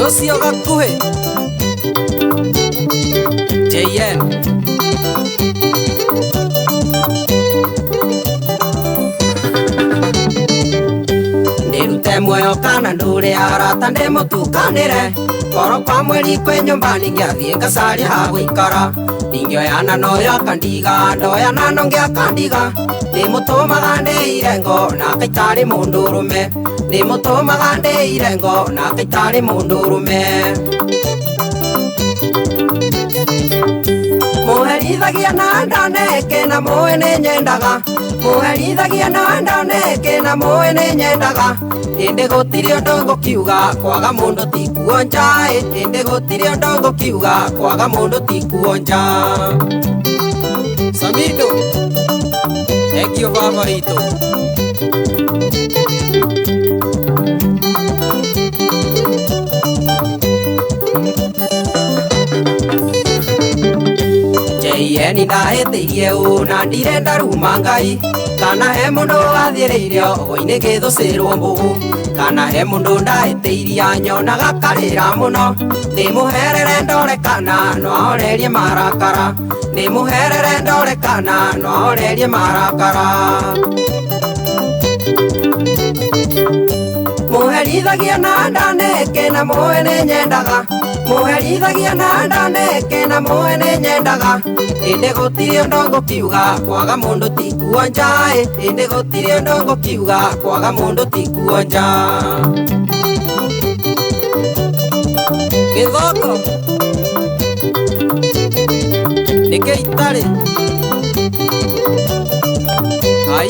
Ũcio gakuhĩ JN Ndĩrute muoyo kana ndũre arata ndĩmũtukanĩre Koro kwa mweri kwĩ nyũmba ningĩathiĩ ngacaria ha gũikara Ndingĩoyana noyo akandiga ndoyana nongĩ akandiga Ndĩmũtũmaga ndĩire ngo nake itarĩ mũndũrũme Ndĩmũtũmaga ndĩire ngo nake itarĩ mũndũrũme Mũherithagia na ndaneke na mũĩ nĩ nyendaga Mũherithagia na ndaneke na mũĩ nĩ nyendaga Ĩndĩ gũtirĩ ũndũ ngũkiuga kwaga mũndũ ti kuonja Ĩndĩ gũtirĩ ũndũ ngũkiuga kwaga mũndũ ti kuonja Samido Thank you baba witũ JN ndahĩtĩirie ũ na ndirenda ruma Ngai Kana he mũndũ wathiĩrĩire ũgo-inĩ gĩthũcĩrwo mbũgũ Kana he mũndũ ndahĩtĩirie nyonaga karĩra mũno Ndĩmũherere ndore kana no ahorerie marakara Ndĩmũherere ndore kana no ahorerie marakara Mũherithagia na ndaneke na mũĩ nĩ nyendaga Mũherithagia na ndaneke na mũĩ nĩ nyendaga Ĩndĩ gũtirĩ ũndũ ngũkiuga kwaga mũndũ ti kuonja Ĩndĩ gũtirĩ ũndũ ngũkiuga kwaga mũndũ ti kuonja Gĩthoko Nĩkĩ itarĩ Hai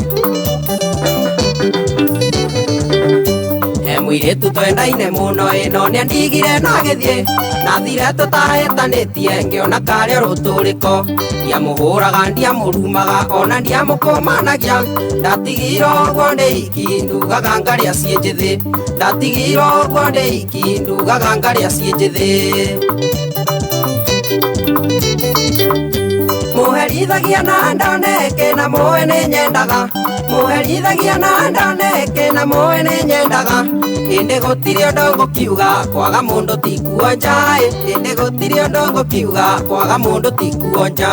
Mũirĩtu twendaine mũno ĩno nĩandigire na agĩthiĩ Nathire tũtahĩtanĩtie ngĩona karĩ rũtũrĩko Ndiamũhũraga ndiamũrumaga ona ndiamũkũmanagia Ndatigirwo ũguo ndĩ iki ndugaga ngarĩa ciĩ njĩthĩ Ndatigirwo ũguo ndĩ iki ndugaga ngarĩa ciĩ njĩthĩ Mũherithagia na ndaneke na mũĩ nĩ nyendaga Mũherithagia na ndaneke na mũĩ nĩ nyendaga Ĩndĩ gũtirĩ ũndũ ngũkiuga kwaga mũndũ ti kuonja Ĩndĩ gũtirĩ ũndũ ngũkiuga kwaga mũndũ ti kuonja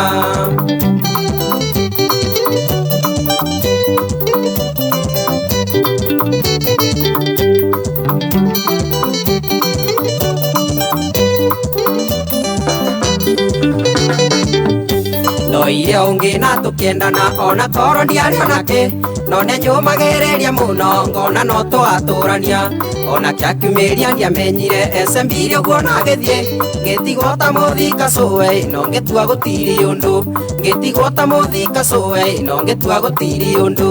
Ndoire ũngĩ na tũkĩendana ona korwo ndiarĩ onakĩ No nĩnyũmagĩrĩria mũno ngona no twatũrania Ona kĩakiumĩria ndiamenyire ecembirie ũguo na agĩthiĩ Ngĩtigwo ta mũthika cũwe no ngĩtua gũtirĩ ũndũ Ngĩtigwo ta mũthika cũwe no ngĩtua gũtirĩ ũndũ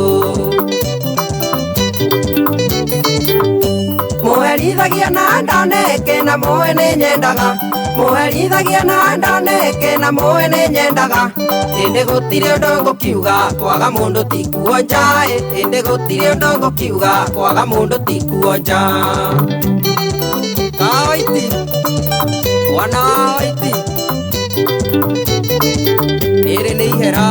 Mũherithagia na ndaneke na mũĩ nĩ nyendaga Mũherithagia na ndaneke na mũĩ nĩ nyendaga Ĩndĩ gũtirĩ ũndũ ngũkiuga kwaga mũndũ ti kuonja Ĩndĩ gũtirĩ ũndũ ngũkiuga kwaga mũndũ ti kuonja Kawaiti Mwana wa Waiti Rĩrĩ nĩ ihera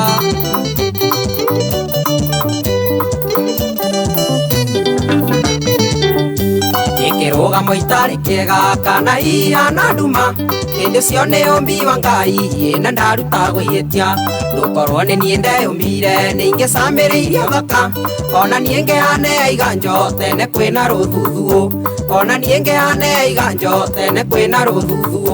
Kĩrũgamo itarĩ kĩega kana ihana nduma Ĩndĩ ũcio nĩ ũmbi wa Ngai ĩna ndarutagwo ihĩtia Ndũkorwo nĩ niĩ ndeyũmbire nĩ ingĩcamĩrĩirie ũthaka Ona niĩ ngĩhane iganjo tene kwĩna rũthuthuũ Ona niĩ ngĩhane iganjo tene kwĩna rũthuthuũ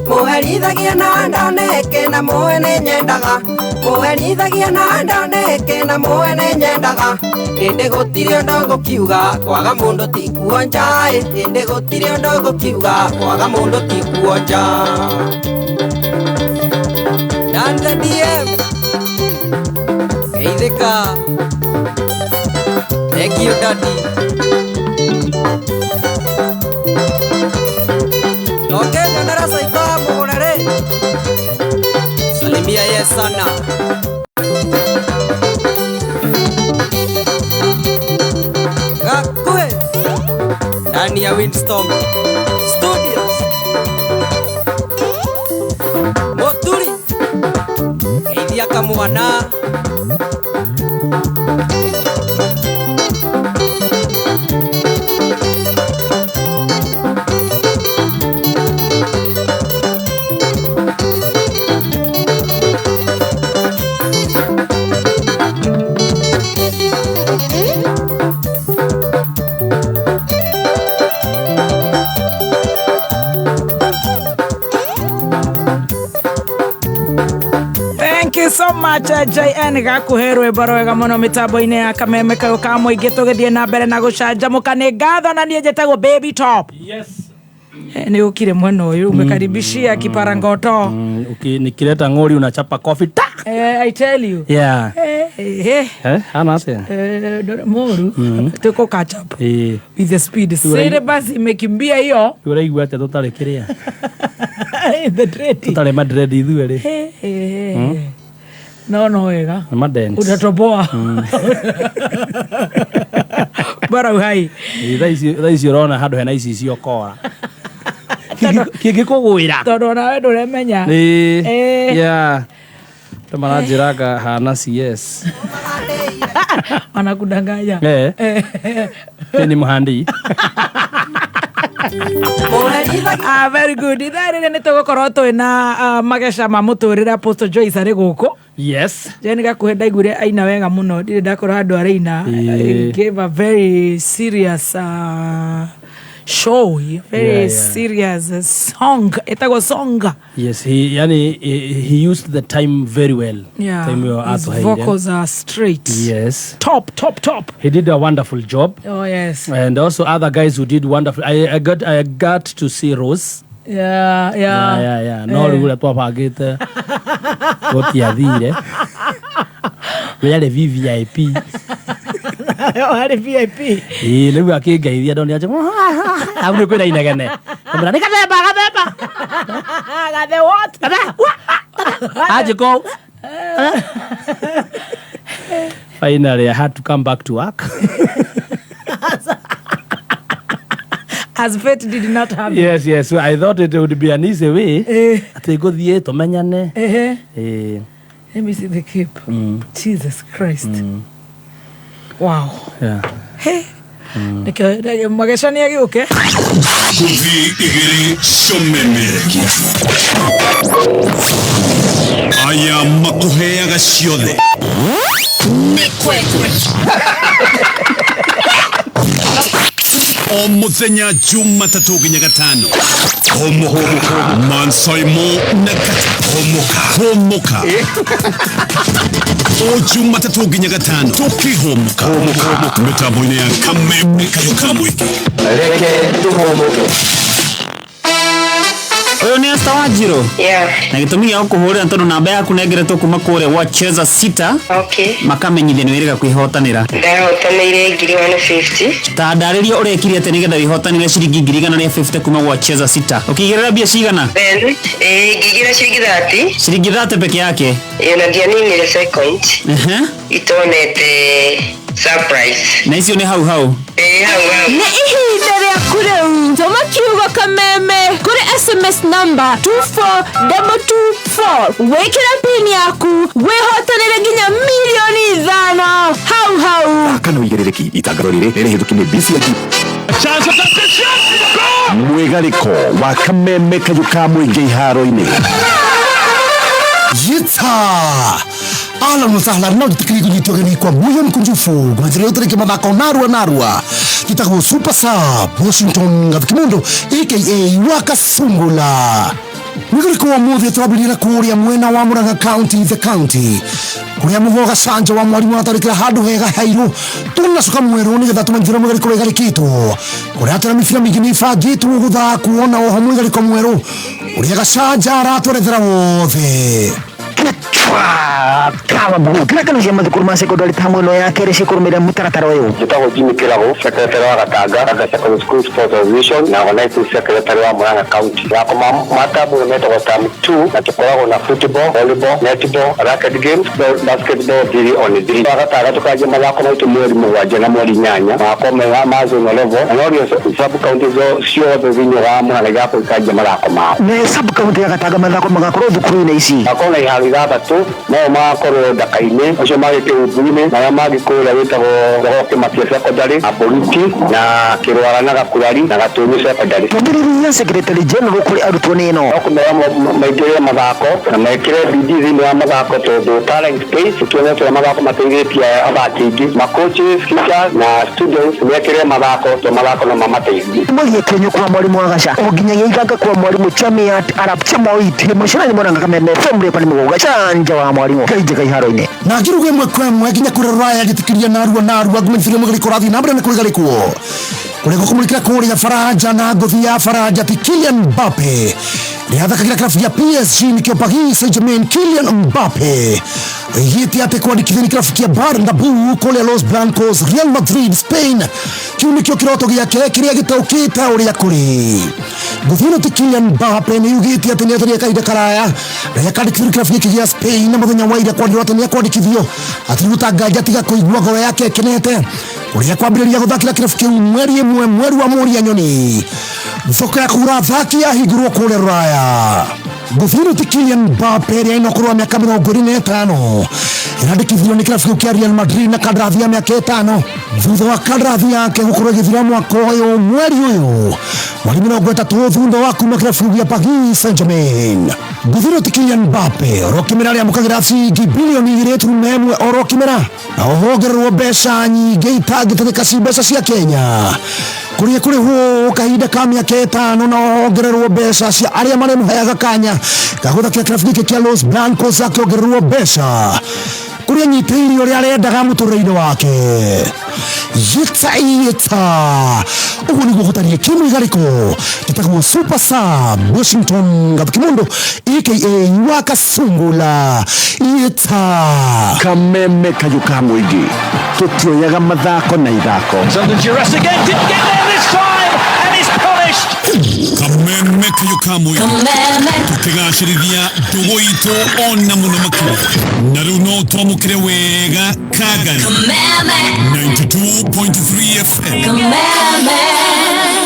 Mũherithagia na ndaneke na mũĩ nĩ nyendaga Mũherithagia na ndaneke na mũĩ nĩ nyendaga Ĩndĩ gũtirĩ ũndũ ngũkiuga kwaga mũndũ ti kuonja Ĩndĩ gũtirĩ ũndũ ngũkiuga kwaga mũndũ ti kuonja Dan the DM Geithĩka Thank you daddy Nokĩnyonera caito wa mũgũre rĩ Salimia ye sana Gakuhĩ Ndani ya Windstorm Studios Mũturi Geithia kamwana. much, JN gakuhe rwĩmbo rwega mũno mĩtambo-inĩ ya kameme kayũ ka mũingĩ. Tũgĩthiĩ na mbere na gũcanjamũka nĩ ngatho na niĩ njĩtagwo Baby Top. Yes. Nĩ ũkire mwena ũyũ umekaribishia kiparangoto. Nikileta ng'ori unachapa coffee ta. I tell you. Eh, eh. Eh, hana atia? Moru tuko catch up with the speed. Syllabus imekimbia hiyo. Ũraigua atĩa tũtarĩ kĩrĩa? The dread. Tũtarĩ madred ithuerĩ. Eh, eh, eh. No wega. Nĩ madent. Utatoboa bora uhai. Ĩ, thaa ici ũrona handũ hena ici ciokora. Kĩngĩkũgwĩra. Tondũ onawe ndũremenya. Ĩ. Eh. Yeah. Andũ maranjĩraga hana CS. Wanakudanganya. Eh. Ĩ, nĩ mũhandi. Ah, very good. Ithaa rĩrĩ nĩ tũgũkorwo twĩna mageca ma mũtũrĩre. Apostle Joyce arĩ gũkũ. Jeni gakuhĩ ndaiguire aina wega mũno, ndirĩ ndakorwo handũ araina. Ĩĩ. He gave a very serious show, a very serious song ĩtagwo Songa. Yes, he yani he used the time very well. Time ĩyo His atũheire. vocals are straight. Top, top, top. He did a wonderful job. Oh yes. And also other guys who did wonderful. I got to see Rose. Yeah. No rĩu ũrĩa twabangĩte gũtiathire. We yarĩ VVIP. Arĩ VIP. Ĩĩ, rĩu akĩngeithia ndonire anjĩ hau nĩ kwĩna inegene. Kamwĩra nĩ gathemba gathemba. Gathe what? Anjĩka ũũ. Finally I had to come back to work. As fate did not have it. Yes. So I thought it would be an easy way. Atĩ ngũthiĩ tũmenyane. Ĩĩ. Let me see the cape. Jesus Christ. Wow. Hey. Nĩkĩo mageca nĩ agĩũke. Ngũthi igĩrĩ ciomemerekia aya makũheaga ciothe mĩkwekwe o mũthenya Jumatatũ nginya Gatano. Homoka Mansaimo na Kata homoka homoka o Jumatatũ nginya Gatano tũkĩhomoka mĩtambo-inĩ ya Kameme kayũ ka mũingĩ. Reke tũhũmũke. Ũyũ nĩ Esther Wanjiru? Yeah. Na gĩtũmi gĩa gũkũhũrĩra nĩ tondũ namba yaku nengeretwo kuma kũrĩa gwa Cheza Sita. Makamenyithia nĩ wĩrĩga kwĩhotanĩra. Ndahotanĩire 150,000. Ta ndarĩria ũrekire atĩa nĩgetha wĩhotanĩre ciringi 150,000 kuma gwa Cheza Sita. Ũkĩigĩrĩra mbia cigana? Then ngĩigĩra ciringi 30. Ciringi 30 peke yake? Ĩĩ, na ndianinire second. Itonete surprise. Na icio nĩ hau hau? Ĩĩ, hau hau. Nĩ ihinda rĩaku rĩu. Tũma kiugo "kameme" kũrĩ SMS namba 24224, wĩkĩre pin yaku, wĩhotanĩre nginya 5 mirioni hau hau. Kana wĩigĩrĩrĩki itangatho rĩrĩ nĩ rĩhĩtũki nĩ BCG. Mwĩgarĩko wa Kameme kayũ ka mũingĩ iharo-inĩ. Yita ahlan wa sahlan, no gĩtĩkĩrie kũnyitwo ũgeni kwa moyo mkunjufu kũmanjĩrĩrio tarĩki mathako narua narua. Gĩtagwo Super Sub Washington Gathikimondo aka Wakasungula. Mwĩgarĩko wa mũthĩ tũrambĩrĩria kũrĩa mwena wa Murang'a County, the county kũrĩa mũhoga canja wa mwarimũ atarĩkĩra handũ hega hairũ tũnacoka mwerũ nĩgetha tũmanyithĩre mwĩgarĩko ũrĩa ĩgarĩkĩtwo kũrĩa atĩra mĩbira mĩingĩ nĩ ĩbangĩtwo gũthakwo na oho mwĩgarĩko mwerũ ũrĩa gacanja aratwerethera wothe. Kama mguu kĩrakano cia mathukuru ma secondary tamu ĩno ya kerĩ cikũrũmĩrĩra mũtaratara ũyũ. Njĩtagwo Jimmy Kĩrago, secretary wa Gatanga Gatanga Secondary School Sports Association na organizing secretary wa Murang'a County. Mathako ma tamu ĩno metagwo term 2 na tũkoragwo na football, volleyball, netball, racket games, basketball 3 on 3. Wa Gatanga tũkanjia mathako maitũ mweri 7 na mweri 8, magakorwo me ma zonal level na norio sub county ciothe thĩinĩ wa Murang'a igakorwo ikanjia mathako mao. Nĩ sub county ya Gatanga mathako magakorwo thukuru-inĩ ici? Magakorwo na iharo ithathatũ, no magakorwo Ndaka-inĩ, macio mangĩ Kĩhumbu-inĩ, marĩa mangĩ kũrĩa gwĩtagwo Jogoo Kĩmakia Secondary na Borithi na Kĩrwara na Gakurari na Gatũnyũ Secondary. Ndũmĩrĩri ya secretary general kũrĩ arutwo nĩ ĩno? No kũmera maingĩrĩre mathako na mekĩre bidii thĩinĩ wa mathako tondũ talent space tuonete ũrĩa mathako mateithĩtie athaki aingĩ, ma coaches, teachers na students mekĩre mathako tondũ mathako no mamateithie. Mũthiĩ kĩnyũ kwa mwarimũ wa Gaca o nginyagia Iganga kwa mwarimũ Chamiat Arap Chamoit nĩ mũcenani Murang'a Kameme FM rĩakwa nĩ Mũgũgaca. Anja wa mwarimu kainjeka iharo-inĩ. Na ngiruga ĩmwe kwa ĩmwe nginya kũrĩa rũraya gĩtĩkĩria narua narua ngũmenyithĩria mũgarĩko ũrathiĩ na mbere na kũrĩgarĩkwo kũrĩa gũkũmũrĩkĩra kũrĩa Faranja na ngũthi ya Faranja ti Kylian Mbappe rĩathakagĩra kĩrabu gĩa PSG nĩkĩo Paris Saint-Germain. Kylian Mbappe oigĩte atĩ kwandĩkithio nĩ kĩrabu kĩa Bernabeu kũrĩa Los Blancos Real Madrid Spain kĩu nĩkĩo kĩroto gĩake kĩrĩa gĩtaũkĩte ũrĩa kũrĩ. Ngũthi ĩno ti Kylian Mbappe nĩ yugĩte atĩ nĩetereire kahinda karaya rĩrĩa kandĩkithio kĩrabu gĩkĩ gĩa Spain na mũthenya wa ira kwanĩrĩrwo atĩ nĩekwandĩkithio atiruta nganja tiga kũigua ngoro yake ĩkenete kũrĩa kwambĩrĩria gũthakĩra kĩrabu kĩu mweri ĩmwe mweri wa mũria nyoni. Thoko ya kũgũra athaki yahingũrwo kũrĩa rũraya. Ngũthi ĩno ti Kylian Mbappe ĩrĩa ĩna ũkũrũ wa mĩaka 25 ĩrandĩkithirio nĩ kĩrabu kĩu kĩa Real Madrid na kandarathi ya mĩaka 5 thutha wa kandarathi yake gũkorwo ĩgĩthira mwaka ũyũ mweri ũyũ mweri 30 thutha wa kuma kĩrabu kĩu gĩa Paris Saint-Germain. Ngũthi ĩno ti Kylian Mbappe oro kĩmera rĩamũkagĩra ciringi bilioni 2.1 oro kĩmera na ohongererwo mbeca nyingĩ itangĩtarĩka ci mbeca cia Kenya kũrĩa kũrĩhwo kahinda ka mĩaka 5 na ohongererwo mbeca cia arĩa marĩmũheaga kanya gagũthakĩra kĩrabu gĩkĩ kĩa Los Blancos akĩongererwo mbeca kũrĩa nyitĩrĩire ũrĩa arendaga mũtũrĩre-inĩ wake. Yeta yeta ũguo nĩguo gũtariĩ kĩmwĩgarĩko gĩtagwo Super Sub Washington Gathikimundu aka Wakasungula. Yeta Kameme kayũ ka mũingĩ tũtioyaga mathako na ithako. Kameme kayũ ka mũingĩ tũkĩgacĩrithia ndũgũ itũ ona mũno makĩria na rĩu no twamũkĩre wega Kagari 92.3 FM. Kameme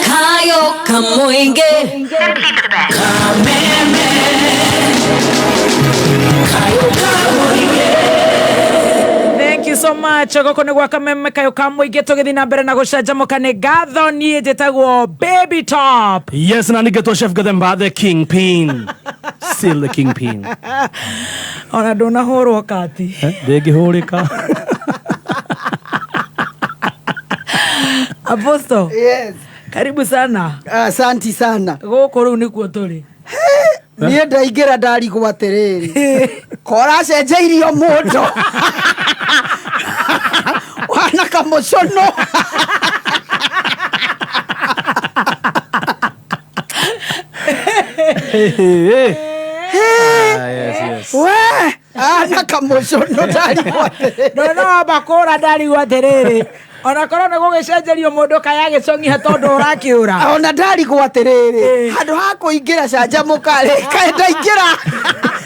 kayo kamuinge. Kameme kayo kamuinge. Thank you so much. Gũkũ nĩ gwa Kameme kayo ka mũingĩ tũgĩthiĩ na mbere na gũcanjamũka nĩ ngatho niĩ njĩtagwo Baby Top. Yes, na nĩngetwo Chef Gathemba the Kingpin. Still the Kingpin. Ona ndũnahũrwo kati. Ndĩngĩhũrĩka. Apostle. Yes. Karibu sana. Asanti sana. Gũkũ rĩu nĩkuo tũrĩ. Niĩ ndaingĩra ndarigwo atĩrĩrĩ koracenjeirio mũndũ wana kamũcono. Yes, yes. We ana kamũcono ndarigwo atĩrĩrĩ. No no bakũra ndarigwo atĩrĩrĩ ona korwo nĩ gũgĩcenjerio mũndũ kaya agĩcong'iha tondũ ũrakĩũra. Ona ndarigwo atĩrĩrĩ handũ ha kũingĩra canjamũka rĩ kaĩ ndaingĩra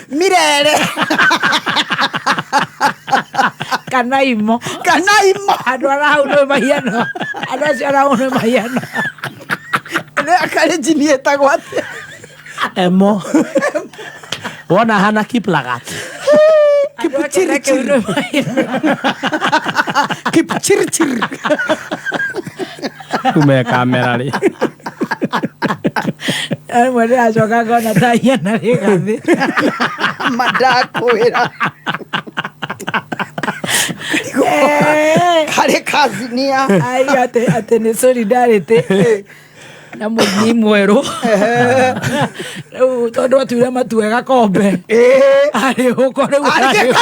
mirere kana imo kana imo andũ arĩa hau nĩ mahiano andũ acio arĩa hau nĩ mahiano nĩ akarenjini ĩtagwo atĩa emo wona hana Kiplagat. Kipchirchir. Kipchirchir. Kume kamera rĩ. Rĩmwe ndĩracoka ngona ta hiana rĩgathĩ. Madakwĩra. Karĩ kazinia. Ai atĩ nĩ solidarity. Na mũini mwerũ. Rĩu tondũ atuire matue gakombe. Arĩ gũkũ rĩu arĩ.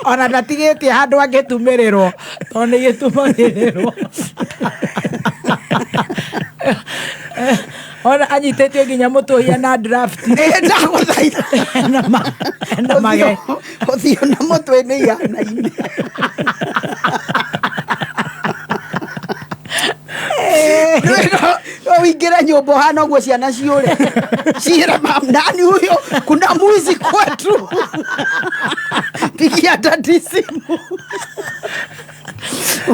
Ona ndatigĩtie handũ angĩtumĩrĩrwo tondũ nĩ gĩtumagĩrĩrwo. Ona anyitĩtio nginya mũtũhia na draft. Ndagũthaitha. Na mage. Ũthiũ na mũtwe nĩ ihanaine. Uingire nyumba hana guo ciana ciure ciire mam nani huyo kuna mwizi kwetu pigia dadi simu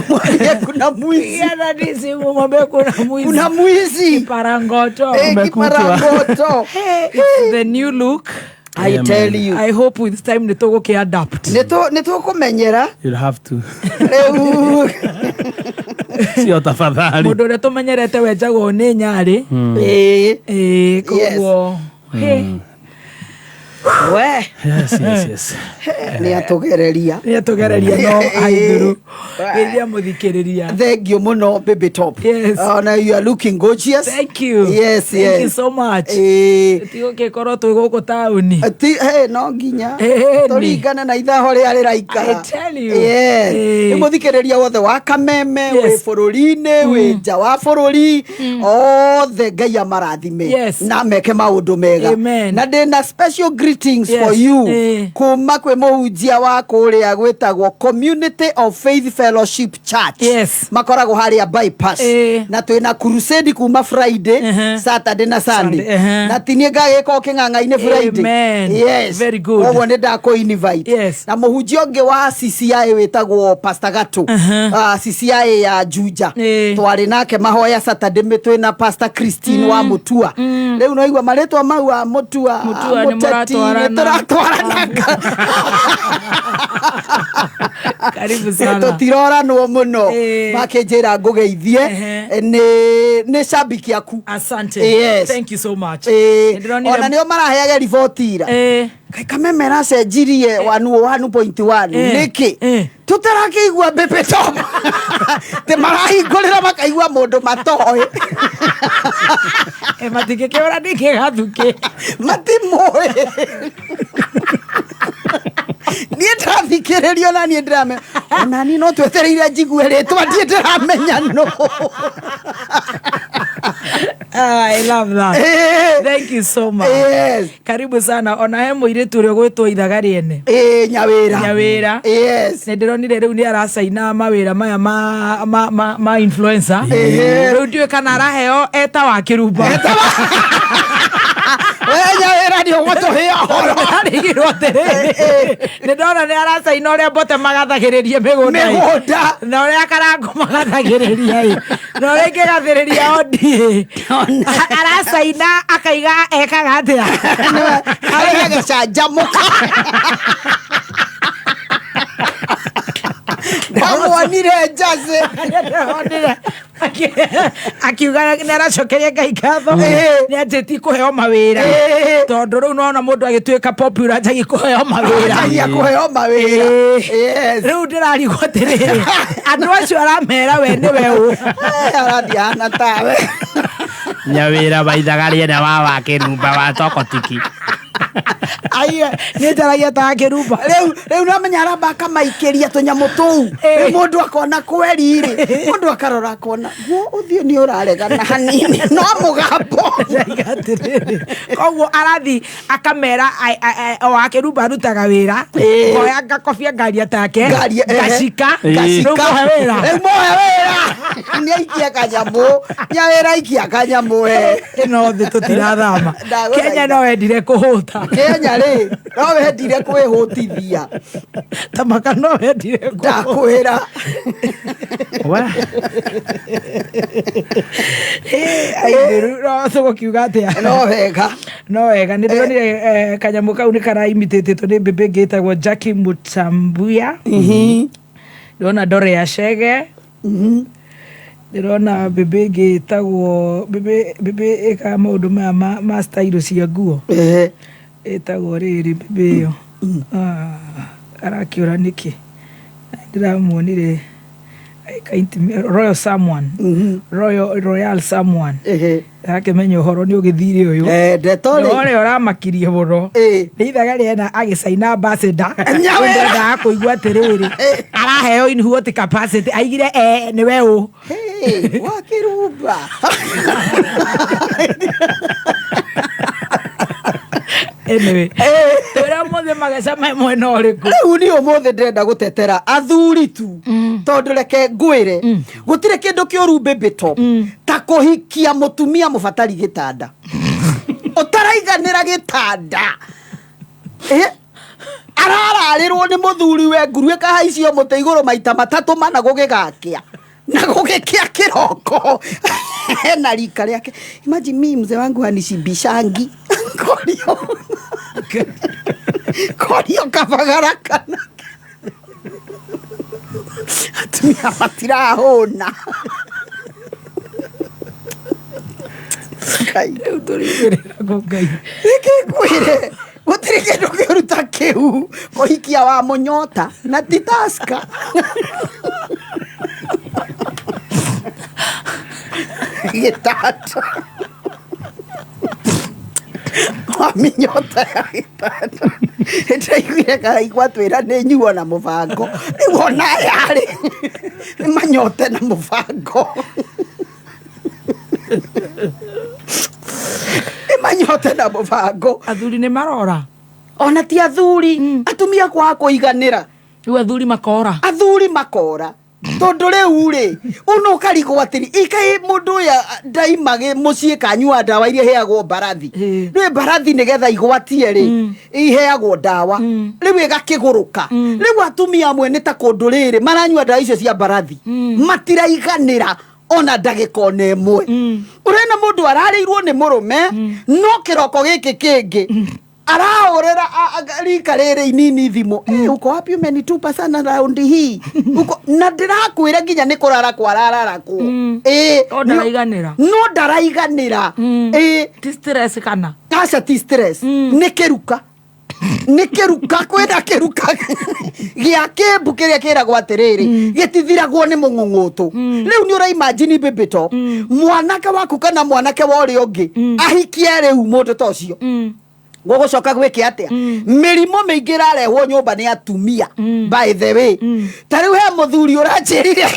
mwambie kuna mwizi pigia dadi simu mwambie kuna mwizi kuna mwizi kiparangoto kiparangoto. It's the new look. I tell you. I hope with time nĩ adapt. Nĩtũkũmenyera. You'll have to. Rĩu sio tafadhali. Mũndũ ũrĩa tũmenyerete wenjagwo nĩ nyarĩ. Ĩĩ koguo. We. Yes. Nä atågereria. Nä atågereria no aithuru geithia må thikä rä ria. Thank you muno, baby top. Yes. Ona you are looking gorgeous. Thank you. Yes. Thank you so much. Tigo gĩkorwo twĩ gũkũ taũni. Ti hey, no nginya Ĩni. tũringane na ithaho rĩrĩa rĩraikara. I tell you. Yes. Ĩĩ. Nĩ mũthikĩrĩria wothe wa Kameme, Yes. wĩ bũrũri-inĩ, wĩ nja wa bũrũri, othe Ngai amarathime Yes. na meke maũndũ mega. Amen. Na ndĩna special greetings Yes. for you Ĩĩ. kuma kwĩ mũhunjia wa kũrĩa gwĩtagwo Community of Faith Fellowship Church. Yes. Makoragwo harĩa Bypass. Ĩĩ. Na twĩna crusade kuma Friday, Saturday na Sunday. Sunday, ehe. Na tinie ngagĩka o kĩng'ang'a-inĩ Friday. Amen. Yes. Very good. Koguo nĩ ndakũ invite. Yes. Na mũhunjia ũngĩ wa CCI wĩtagwo Pastor Gatũ. CCI ya Juja. Ĩĩ. Twarĩ nake mahoya Saturday twĩna Pastor Christine wa Mutua. Rĩu no igua marĩtwa mau wa Mutua. Mutua nĩ Mũteti, mũratwarana. nĩ tũratwarana. Karibu sana. Tũtiroranwo mũno. Ĩĩ. Makĩnjĩra ngũgeithie. Ehe. Nĩ shabiki aku. Asante. Yes. Thank you so much. Ĩĩ. Nĩndĩronire- Ona nĩo maraheaga riboti ira. Ĩĩ. Kaĩ Kameme aracenjirie 101.1 Eh. nĩkĩ Eh. tũtarakĩigua Baby Top tĩ marahingũrĩra makaigua mũndũ matoĩ. Matingĩkĩũra nĩkĩ gathukĩ. Matimũĩ. Niĩ ndathikĩrĩrio na niĩ ndĩramenya ona niĩ no twetereire njigue rĩtwa ndiĩ ndĩramenya no. I love that. Eh. Thank you so much. Yes. Karibu sana. Ona he mũirĩtu ũrĩa ũgwĩtwo ithaga rĩene. Ĩĩ, Nyawĩra. Nyawĩra. Yes. Nĩ ndĩronire rĩu nĩ aracaina mawĩra maya ma influencer. Ehe. Rĩu ndiũĩ kana araheo eta wa kĩrumba. We Nyawĩra nĩ ũgũtũhe ũhoro. Ndarigirwo atĩrĩrĩ, nĩ ndona nĩ aracaina ũrĩa mbote magathagĩrĩria mĩgũnda ĩ. Mĩgũnda. Na ũrĩa karango magathagĩrĩria ĩ. Na ũrĩa ingĩgathĩrĩria ondi ĩ. Aracaina akaiga ekaga atĩa. Arĩa gĩcanjamũka. Ndamuonire Njacĩ. Ndĩronire akiuga nĩ aracokeria Ngai ngatho Ĩĩ. nĩ anjĩtie kũheo mawĩra Ĩĩ. tondũ rĩu nona mũndũ agĩtuĩka popular anjagia kũheo mawĩra. Anjagia kũheo mawĩra. Ĩĩ. Yes. Rĩu ndĩrarigwo atĩrĩrĩ, andũ acio aramera we nĩwe ũ. Arathiĩ ahana tawe. Nyawĩra maithaga rĩene wa kĩrumba wa tokotiki. Aiye, nĩ njaragia ta kĩrumba. Rĩu namenya aramba akamaikĩria tũnyamũ tũu. Ĩĩ. Rĩu mũndũ akona kweri rĩ, mũndũ akarora akona guo ũthiũ nĩ ũraregana hanini no mũgambo. Ndaiga atĩrĩrĩ, koguo arathi akamera o akĩrumba arutaga wĩra. Ĩĩ. Ngoya ngakobia ngaria take. Ngaria, ehe. Ngacika. Ngacika. Rĩu mũhe wĩra. Rĩu mũhe wĩra. Nĩ aikia kanyamũ. Nyawĩra aikia kanyamũ we. Ĩno thĩ tũtirathama. Ndagũthaitha. Kenya no wendire kũhũta. Kenya rĩ, no wendire kwĩhũtithia. Tamaka no wendire kũhũta. Ndakwĩra. Aithĩru no tũgũkiuga atĩa. No wega. No wega. Nĩ ndĩronire kanyamũ kau nĩ karaimitatĩtwo nĩ mbĩmbĩ ĩngĩ ĩtagwo Jackie Mutambuya. Ndĩrona Ndore ya Chege. Ndĩrona mbĩmbĩ ĩngĩ ĩtagwo mbĩmbĩ ĩkaga maũndũ maya ma style cia nguo. Ĩtagwo rĩrĩ mbĩmbĩ ĩyo. Arakĩũra nĩkĩ? Ndĩramuonire Royal someone. Royal someone. Akĩmenya ũhoro nĩ ũgĩthire ũyũ. Ndeto rĩ. Ũrĩa ũramakirie mũno. Nĩ ithaga rĩena agĩcaina ambassador. Nyawĩra. Ndendaga kũigua atĩrĩrĩ. Araheo in what capacity. Aigire nĩwe ũ. Hey, wa kĩrumba. Anyway, twĩra ũmũthĩ mageca me mwena ũrĩkũ? Rĩu niĩ ũmũthĩ ndĩrenda gũtetera athuri tu tondũ reke ngwĩre gũtirĩ kĩndũ kĩũru Baby Top ta kũhikia mũtumia mũbatari gĩtanda ũtaraiganĩra gĩtanda. Arararĩrwo nĩ mũthuri we nguru ĩkahaicio mũtĩ igũrũ maita matatũ mana gũgĩgakĩa na gũgĩkĩa kĩroko na rika rĩake. Imagine mi mzee wangu hanishibishangi. Korio kabagara kana atumia matirahũna. Ngai. Rĩu tũrĩigĩrĩra kũ Ngai? Reke ngwĩre Gũtirĩ kĩndũ kĩũru ta kĩu kũhikia wa mũnyota na ti taska. Gĩtanda wa mĩnyota ya gĩtanda. Nĩndaiguire karaigua twĩra nĩ nyuo na mũbango. Rĩu ona aya rĩ nĩ manyote na mũbango. Nĩ manyote na mũbango. Athuri nĩ marora. Ona ti athuri, atumia kwaga kũiganĩra. Rĩu athuri makora. Athuri makora. Tondũ rĩu rĩ ũno ũkarigwo atĩrĩ ikaĩ mũndũ ũyũ ndaima mũciĩ kanyua ndawa iria iheagwo mbarathi. Rĩu mbarathi nĩgetha igwatie rĩ iheagwo ndawa, rĩu ĩgakĩgũrũka. Rĩu atumia amwe nĩ ta kũndũ rĩrĩ maranyua ndawa icio cia mbarathi, matiraiganĩra ona ndagĩka ona ĩmwe. Ũrena mũndũ ararĩirwo nĩ mũrũme, no kĩroko gĩkĩ kĩngĩ arahũrĩra rika rĩrĩ inini thimũ, uko wapi, umenitupa sana raundi hii uko, na ndĩrakwĩra nginya nĩ kũrara kwarararakwo. No ndaraiganĩra. No ndaraiganĩra. Ti stress kana? Aca, ti stress, nĩ kĩruka, nĩ kĩruka. Kwĩna kĩruka gĩa kĩmbu kĩrĩa kĩragwo atĩrĩrĩ gĩtithiragwo nĩ mũng'ũng'ũtũ. Rĩu nĩ ũraimagine baby top mwanake waku kana mwanake wa ũrĩa ũngĩ ahikie rĩu mũndũ ta ũcio, gũgũcoka gwĩke atĩa? Mĩrimũ mĩingĩ ĩrarehwo nyũmba nĩ atumia. By the way, ta rĩu he mũthuri ũranjĩrire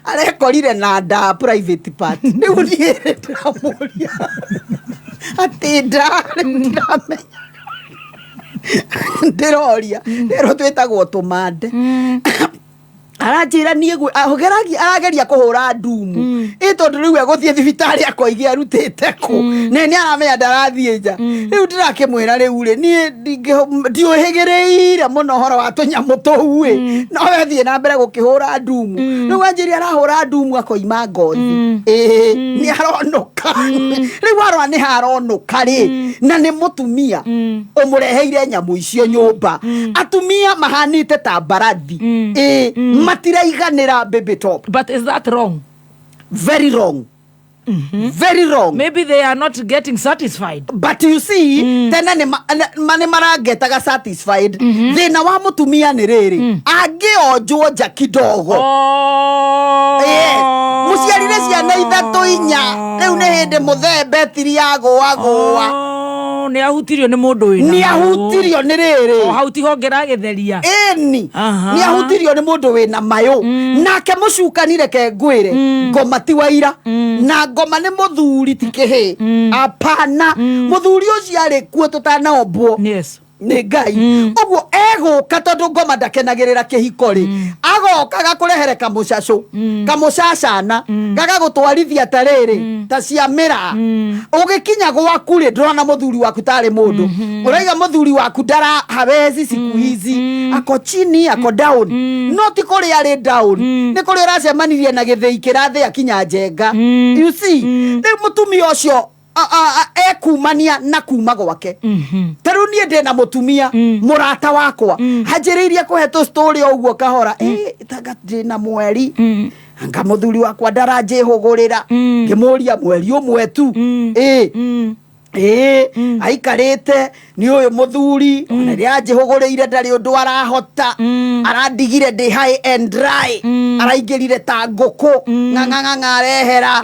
arekorire na nda private part. Rĩu niĩ ndĩramũria atĩ nda, rĩu ndiramenya, ndĩroria rĩrũ twĩtagwo tũmande. Aranjĩra niĩ ahũgeragia, arageria kũhũra ndumu ĩ tondũ rĩu egũthiĩ thibitarĩ akoige arutĩte kũ, na nĩ aramenya ndarathiĩ nja. Rĩu ndĩrakĩmwĩra rĩu rĩ niĩ ndiũhĩgĩrĩire mũno ũhoro wa tũnyamũ tũu ĩ, no we thiĩ na mbere gũkĩhũra ndumu. Rĩu anjĩria arahũra ndumu akoima ngothi, ĩĩ nĩ aronũka. Rĩu arora nĩ haronũka rĩ, na nĩ mũtumia ũmũreheire nyamũ icio nyũmba. Atumia mahanĩte ta mbarathi, ĩĩ matiraiganĩra, baby top. But is that wrong? Very wrong, very wrong. Maybe they are not getting satisfied. But you see, tene nĩ marangetaga satisfied. Thĩna wa mũtumia nĩ rĩrĩ, angĩonjwo nja kidogo. Yes. Mũciarire ciana ithatũ inya, rĩu nĩ hĩndĩ mũthee betiri yagũagũa. Oh, nĩ ahutirio nĩ mũndũ wĩna Nĩ ahutirio nĩ rĩrĩ. O hau tiho ngĩragĩtheria. Ĩni nĩ ahutirio nĩ mũndũ wĩna mayũ, nake mũcukani reke ngwĩre, ngoma ti waira na ngoma nĩ mũthuri ti kĩhĩ, apana. Mũthuri ũcio arĩ kuo tũtanaombwo nĩ Ngai. Ũguo egũka tondũ ngoma ndakenagĩrĩra kĩhiko rĩ, agoka gakũrehere kamũcacũ kamũcacana gagagũtwarithia ta rĩrĩ ta cia mĩraa. Ũgĩkinya gwaku rĩ, ndũrona mũthuri waku tarĩ mũndũ. Ũraiga mũthuri waku ndara hawezi, siku hizi ako chini, ako down, no ti kũrĩa arĩ down, nĩ kũrĩa ũracemanirie na gĩthĩi kĩrathĩa kinya njenga. You see, rĩu mũtumia ũcio ekumania na kuma gwake. Ta rĩu niĩ ndĩna mũtumia mũrata wakwa hanjĩrĩirie kũhe tũ story o ũguo kahora, tanga ndĩna mweri, anga mũthuri wakwa ndaranjĩhũgũrĩra. Ngĩmũria mweri ũmwe tu, ĩĩ aikarĩte nĩ ũyũ mũthuri, ona rĩrĩa anjĩhũgũrĩire ndarĩ ũndũ arahota, arandigire ndĩ high and dry, araingĩrire ta ngũkũ ng'ang'ang'ang'a arehera.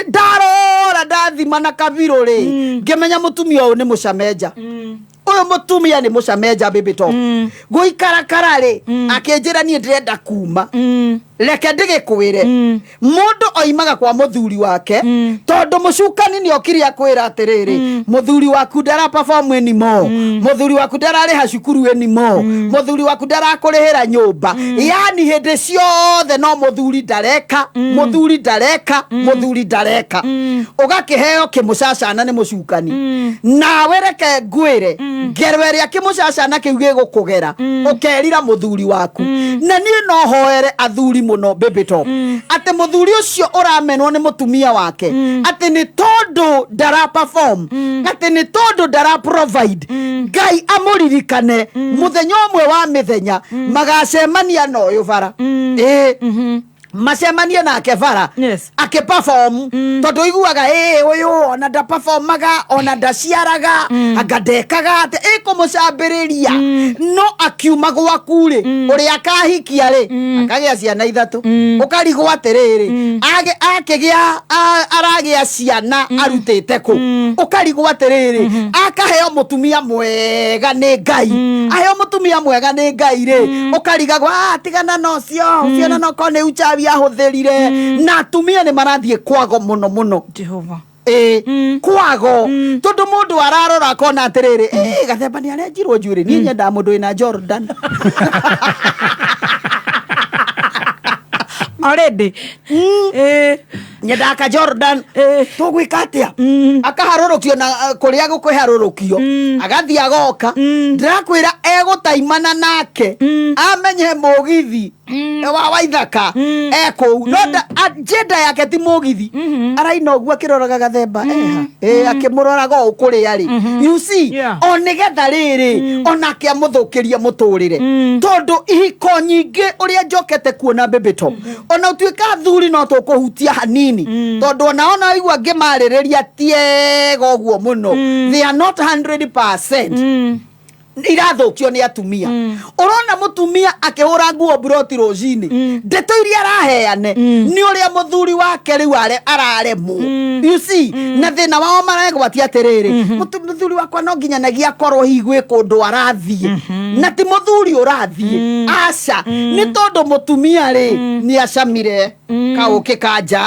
Ndarora ndathima na kabirũ rĩ, ngĩmenya mũtumia ũyũ nĩ mũcamenja, ũyũ mũtumia nĩ mũcamenja, baby top. Gũikarakara rĩ, akĩnjĩra niĩ ndĩrenda kuma. Reke ndĩgĩkwĩre, mũndũ oimaga kwa mũthuri wake tondũ mũcukani nĩ okire akwĩra atĩrĩrĩ, mũthuri waku ndara perform anymore, mũthuri waku ndararĩha cukuru anymore, mũthuri waku ndarakũrĩhĩra nyũmba, yani hĩndĩ ciothe no mũthuri ndareka, mũthuri ndareka, mũthuri ndareka. Ũgakĩheo kĩmũcacana nĩ mũcukani. Nawe reke ngwĩre, ngero ĩrĩa kĩmũcacana kĩu gĩgũkũgera, ũkerira mũthuri waku. Na niĩ no hoere athuri mũno, baby top, atĩ mũthuri ũcio ũramenwo nĩ mũtumia wake atĩ nĩ tondũ ndara perform, atĩ nĩ tondũ ndara provide, Ngai amũririkane mũthenya ũmwe wa mĩthenya magacemania na ũyũ bara. Ĩĩ. Macemanie nake bara akĩ-perform, tondũ iguaga ĩ ũyũ ona ndaperformaga, ona ndaciaraga, anga ndekaga atĩ ĩkũmũcambĩrĩria, no akiuma gwaku rĩ, ũrĩa akahikia rĩ, akagĩa ciana ithatũ. Ũkarigwo atĩrĩrĩ, akĩgĩa aragĩa ciana arutĩte kũ? Ũkarigwo atĩrĩrĩ, akaheo mũtumia mwega nĩ Ngai, aheo mũtumia mwega nĩ Ngai rĩ, ũkarigagwo, "Ah, tigana na ũcio, ciana no korwo nĩ uchawi ahũthĩrire." Na atumia nĩ marathiĩ kwago mũno mũno. Jehova. Ĩ kwago, tondũ mũndũ ararora akona atĩrĩrĩ, ĩ gathemba nĩ arenjirwo njuĩrĩ, niĩ nyendaga mũndũ wĩna Jordan. Already. Nyendaga ka Jordan, tũgwĩka atĩa? Akaharũrũkio na kũrĩa gũkũharũrũkio, agathiĩ agoka. Ndĩrakwĩra egũtaimana nake amenye mũgithi wa Waithaka ekũu, no agenda yake ti mũgithi. Araina ũguo akĩroraga gathemba eha, ĩ akĩmũroraga ũũ kũrĩa rĩ, you see? O nĩgetha rĩrĩ onake amũthũkĩrie mũtũrĩre, tondũ ihiko nyingĩ ũrĩa njokete kuona mbĩmbĩto, ona ũtuĩka athuri no tũkũhutia hanini, tondũ ona igua ngĩmarĩrĩria tiega ũguo mũno, they are not 100%. Irathũkio nĩ atumia. Ũrona mũtumia akĩhũra nguo mburoti rũcinĩ, ndeto iria araheane nĩ ũrĩa mũthuri wake rĩu araremwo, you see? Na thĩna wao maregwatia atĩrĩrĩ, mũthuri wakwa no nginyanagia akorwo hihi gwĩ kũndũ arathiĩ, na ti mũthuri ũrathiĩ, aca, nĩ tondũ mũtumia rĩ nĩ acamire kaũkĩ kanja,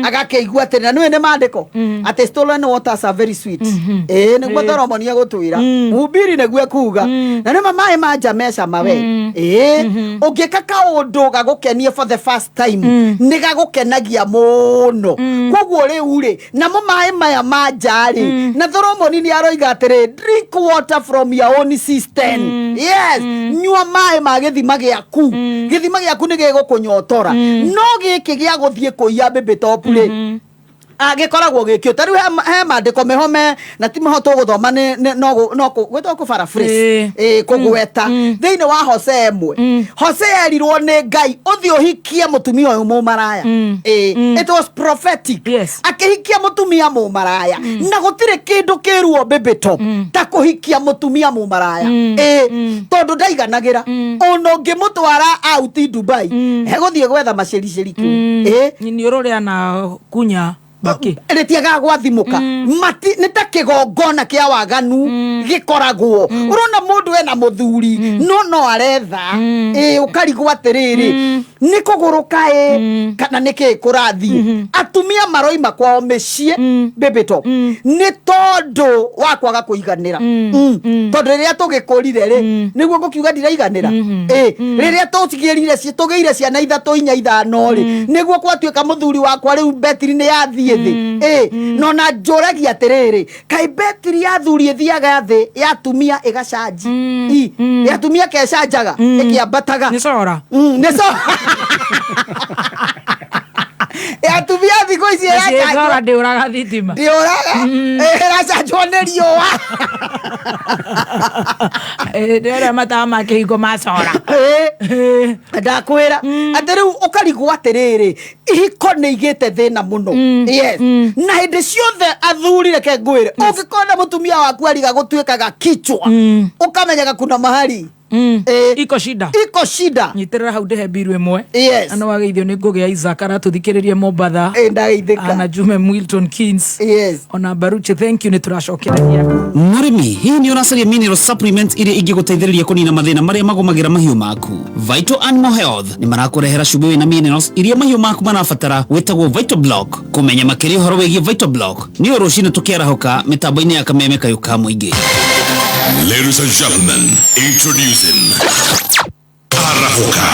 agakĩigua atĩrĩ, na nĩwe nĩ maandĩko atĩ stolen waters are very sweet. Ĩĩ, nĩguo Thoromoni egũtwĩra, mũhubiri nĩguo ekuga, na nĩma maĩ ma nja mecama we. Ĩĩ, ũngĩka kaũndũ gagũkenie for the first time, nĩ gagũkenagia mũno. Koguo rĩu rĩ, namo maĩ maya ma nja rĩ, na Thoromoni nĩ aroiga atĩrĩ, "Drink water from your own cistern." Yes, nyua maĩ ma gĩthima gĩaku, gĩthima gĩaku nĩ gĩgũkũnyotora. No gĩkĩ gĩa gũthiĩ kũiya mbĩmbĩ top rĩ, agĩkoragwo gĩkĩo ta rĩu he maandĩko meho me na ti maho tũgũthoma, no gwĩtwo kũ paraphrase, ĩ kũgweta thĩinĩ wa Hosea ĩmwe. Hosea erirwo nĩ Ngai, ũthiĩ ũhikie mũtumia ũyũ mũmaraya. Ĩ it was prophetic. Akĩhikia mũtumia mũmaraya, na gũtirĩ kĩndũ kĩruo mbĩmbĩto ta kũhikia mũtumia mũmaraya, ĩ tondũ ndaiganagĩra. Ona ũngĩmũtwara out Dubai, egũthiĩ gwetha macericeri kũu, ĩ. Nĩ ũrũrĩa na kunya baki. Rĩtiagaga gwathimũka. Mati nĩ ta kĩgongona kĩa waganu gĩkoragwo. Ũrona mũndũ ena mũthuri no no aretha, ĩ ũkarigwo atĩrĩrĩ, nĩ kũgũrũka ĩ kana nĩ kĩ kũrathiĩ? Atumia maroima kwao mĩciĩ mbĩmbĩto nĩ tondũ wa kwaga kũiganĩra. Tondũ rĩrĩa tũgĩkũrire rĩ, nĩguo ngũkiuga ndiraiganĩra. Ĩ rĩrĩa tũtigĩrire tũgĩire ciana ithatũ, inya, ithano rĩ, nĩguo gwatuĩka mũthuri wakwa rĩu betiri nĩ yathiĩ thĩ. Ĩ no na njũragia atĩrĩrĩ, kaĩ betiri ya thuri ĩthiaga thĩ, ya atumia ĩgacanji? I ya atumia kecanjaga ĩkĩambataga. Nĩ cora. Nĩ cora ya atumia thikũ ici ĩracanjwo. Cora ndĩũraga thitima. Ndĩũraga, ĩracanjwo nĩ riũa. Nĩ ũrĩa matawa ma kĩhingo macora. Ĩ, ndakwĩra atĩ rĩu ũkarigwo atĩrĩrĩ, ihiko nĩ igĩte thĩna mũno. Yes, na hĩndĩ ciothe athuri, reke ngwĩre, ũngĩkona mũtumia waku ariga gũtuĩkaga kichwa, ũkamenyaga kuna mahali. Iko shida. Iko shida. Nyitĩrĩra hau ndĩhe mbiru ĩmwe. Yes. Na nĩwageithio nĩ ngũgĩa Isaac aratũthikĩrĩria Mombatha. Ĩ ndageithĩka. Na Jume Milton Keynes. Yes. Ona Baruche, thank you, nĩ tũracokereria. Mũrĩmi, hihi nĩ ũracaria mineral supplements iria ingĩgũteithĩrĩria kũnina mathĩna marĩa magũmagĩra mahiũ maku? Vital Animal Health nĩ marakũrehera cumbĩ wĩna minerals iria mahiũ maku marabatara, wĩtagwo Vital Block. Kũmenya makĩria ũhoro wĩgiĩ Vital Block nĩ o rũcinĩ tũkĩarahũka mĩtambo-inĩ ya Kameme Kayũ ka Mũingĩ. Ladies and gentlemen, introducing Arahuka.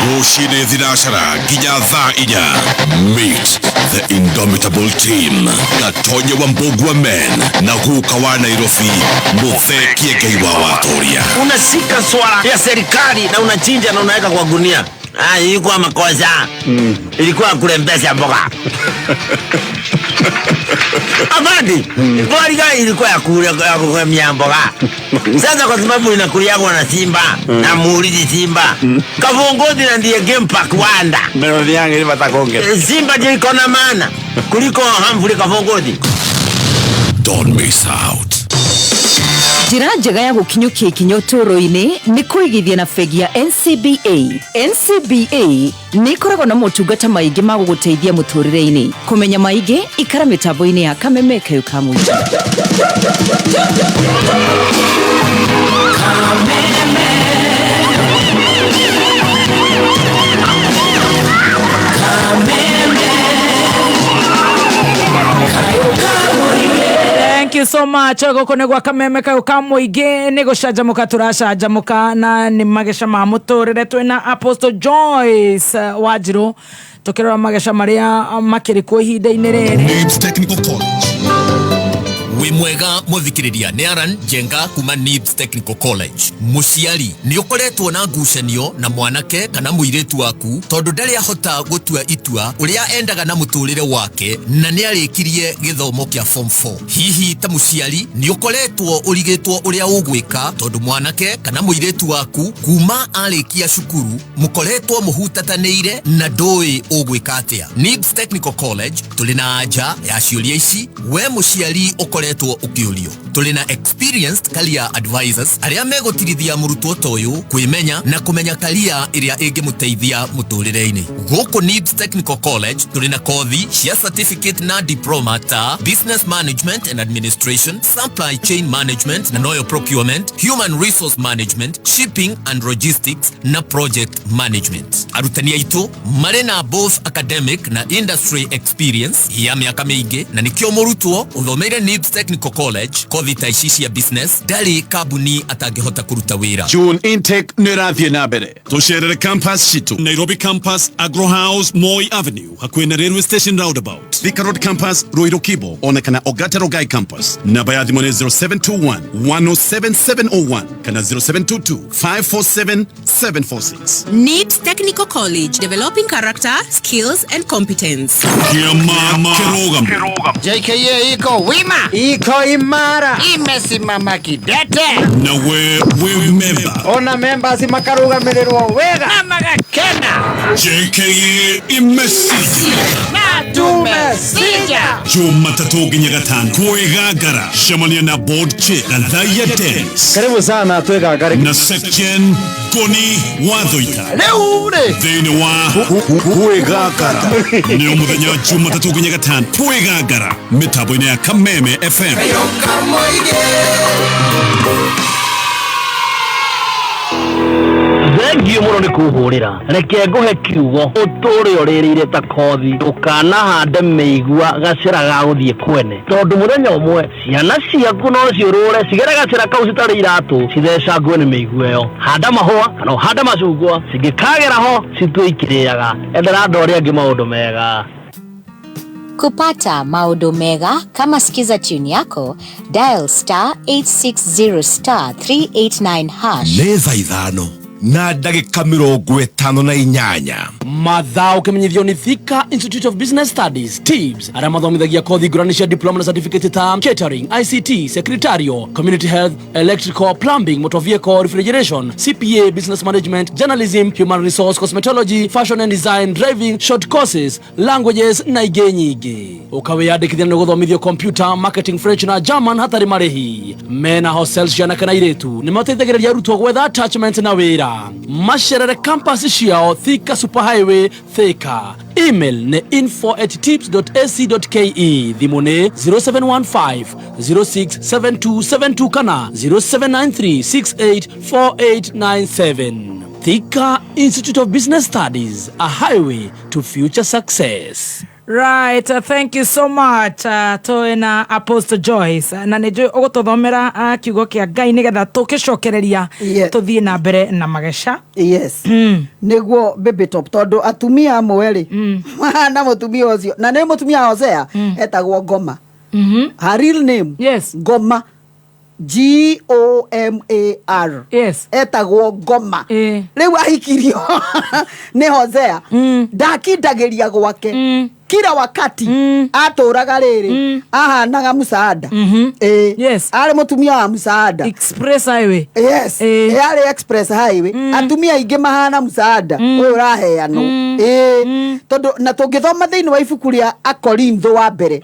Rũcinĩ thinacara nginya thaa 4. Meet the indomitable team. Gatonye wa Mbugua Men na guka wa Nairobi Muthee Kiengei wa Watoria. Unashika swala ya serikali na unachinja na unaweka kwa gunia. Ah, ilikuwa makosa. Ilikuwa kulembesha mboga. Abadi, thwariga ilikuwa ya kulia ya kugemia mboga. Sasa kwa sababu inakuliagwa na simba na muulizi simba. Kavongozi na ndiye game park wanda. Melody yangu ili batakonge. Simba ndio iko na maana kuliko Humphrey Kavongozi. Don't miss out. Njĩra njega ya gũkinyũkia ikinya ũtũũro-inĩ nĩ kũigithia na bengi ya NCBA. NCBA nĩ ĩkoragwo na motungata maingĩ ma gũgũteithia mũtũũrĩre-inĩ. Kũmenya maingĩ, ikara mĩtambo-inĩ ya Kameme Kayũ ka Mũingĩ. Thank you so much. Gũkũ nĩ gwa Kameme Kayũ ka Mũingĩ, nĩ gũcanjamũka tũracanjamũka na nĩ mageca ma mũtũrĩre. Twĩna Apostle Joyce Wanjirũ tũkĩrora mageca marĩa makĩrĩ kuo ihinda-inĩ rĩrĩ. Nibs Technical College. Wĩ mwega mũthikĩrĩria, nĩ Aran Njenga kuma Nibs Technical College. Mũciari nĩ ũkoretwo na ngucanio na mwanake kana mũirĩtu waku tondũ ndarĩ ahota gũtua itua ũrĩa endaga na mũtũrĩre wake na nĩ arĩkirie gĩthomo kĩa form 4. Hihi ta mũciari nĩ ũkoretwo ũrigĩtwo ũrĩa ũgwĩka tondũ mwanake kana mũirĩtu waku kuma arĩkia cukuru mũkoretwo mũhutatanĩire na ndũĩ ũgwĩka atĩa. Nibs Technical College tũrĩ na anja ya ciũria ici we mũciari ũkoretwo ũkĩũrio. Tũrĩ na experienced career advisors arĩa megũtirithia mũrutwo ta ũyũ kwĩmenya na kũmenya career ĩrĩa ĩngĩmũteithia mũtũrĩre-inĩ. Gũkũ Nibs Technical College tũrĩ na kothi cia certificate na diploma ta business management and administration, supply chain management na noyo procurement, human resource management, shipping and logistics na project management. Arutani aitũ marĩ na both academic na industry experience ya mĩaka mĩingĩ na nĩkĩo mũrutwo ũthomeire Nibs Technical College kothi ta ici cia business ndarĩ kambuni atangĩhota kũruta wĩra. June intake nĩ ĩrathiĩ na mbere. Tũcerere campus citũ Nairobi campus, Agro House, Moi Avenue, hakuhĩ na railway station roundabout, Thika Road campus, Ruiru Kibo, ona kana Ogata Rongai campus. Namba ya thimũ nĩ 0721 107701 kana 0722 547 746. NIBS Technical College, developing character, skills, and competence. Kĩama kĩrũgamo. JKA iko wima, iko imara, imesimama kidete. Na we wĩ member. Ona members makarugamirĩrwo wega na magakena. JKA imesija na tumesija. Jumatatũ nginya gatano kwĩgangara cemania na board chair Gathaiya Dennis. Karibu sana twĩgangare na section Ngoni Wathoita rĩu rĩ thĩinĩ wa kwĩgangara nĩ mũthenya wa Jumatatũ nginya gatano kwĩgangara mĩtambo-inĩ ya Kameme FM. Thengio mũno nĩ kũhũrĩra, reke ngũhe kiugo ũtũre ũrĩrĩire ta kothi, ndũkanahande mĩigua gacĩra ga gũthiĩ kwene, tondũ mũthenya ũmwe ciana ciaku no ciũrũre cigere gacĩra kau citarĩ iratũ cithecangwo nĩ mĩigua ĩyo. Handa mahũa kana ũhande macungwa, cingĩkagera ho citue ikĩrĩaga. Endera andũ arĩa angĩ maũndũ mega. Kupata maodo mega kama sikiza tune yako, dial star 860 star 389 hash. Nĩ thaa 5 na ndagĩka 58. Mathao kĩmenyithio nĩ Thika Institute of Business Studies TIBS, arĩa mathomithagia kothi ngũrani cia diploma na certificate ta catering, ICT, secretarial, community health, electrical, plumbing, motor vehicle, refrigeration, CPA, business management, journalism, human resource, cosmetology, fashion and design, driving, short courses, languages na ingĩ nyingĩ. Ũkawĩyandĩkithia nĩ gũthomithio computer, marketing, French na German hatarĩ marĩhi. Mena hostels cia anake na airĩtu nĩ mateithagĩrĩria arutwo gwetha attachment na wĩra. Macerere campus ciao Thika Super Highway Thika. Email nĩ info@tips.ac.ke, thimũ nĩ 0715 067272 kana 0793 684897. Thika Institute of Business Studies, a highway to future success. Right, thank you so much twĩna Apostle Joyce na nĩ njũĩ ũgũtũthomera kiugo kĩa Ngai nĩgetha tũkĩcokereria tũthiĩ na mbere na mageca. Yes. Nĩguo baby top, tondũ atumia amwe rĩ na mũtumia ũcio na nĩ mũtumia Hosea etagwo Ngoma. Her real name. Yes. Ngoma. G-O-M-A-R. Yes. Etagwo Ngoma. Rĩu ahikirio nĩ Hosea. Ndakindagĩria gwake. Kila wakati atũraga rĩrĩ ahanaga msaada. Yes. Arĩ mũtumia wa msaada. Express highway. Yes. Yarĩ express highway. Atumia aingĩ mahana msaada ũyũ ũraheanwo. Tondũ na tũngĩthoma thĩinĩ wa ibuku rĩa Akorintho wa mbere,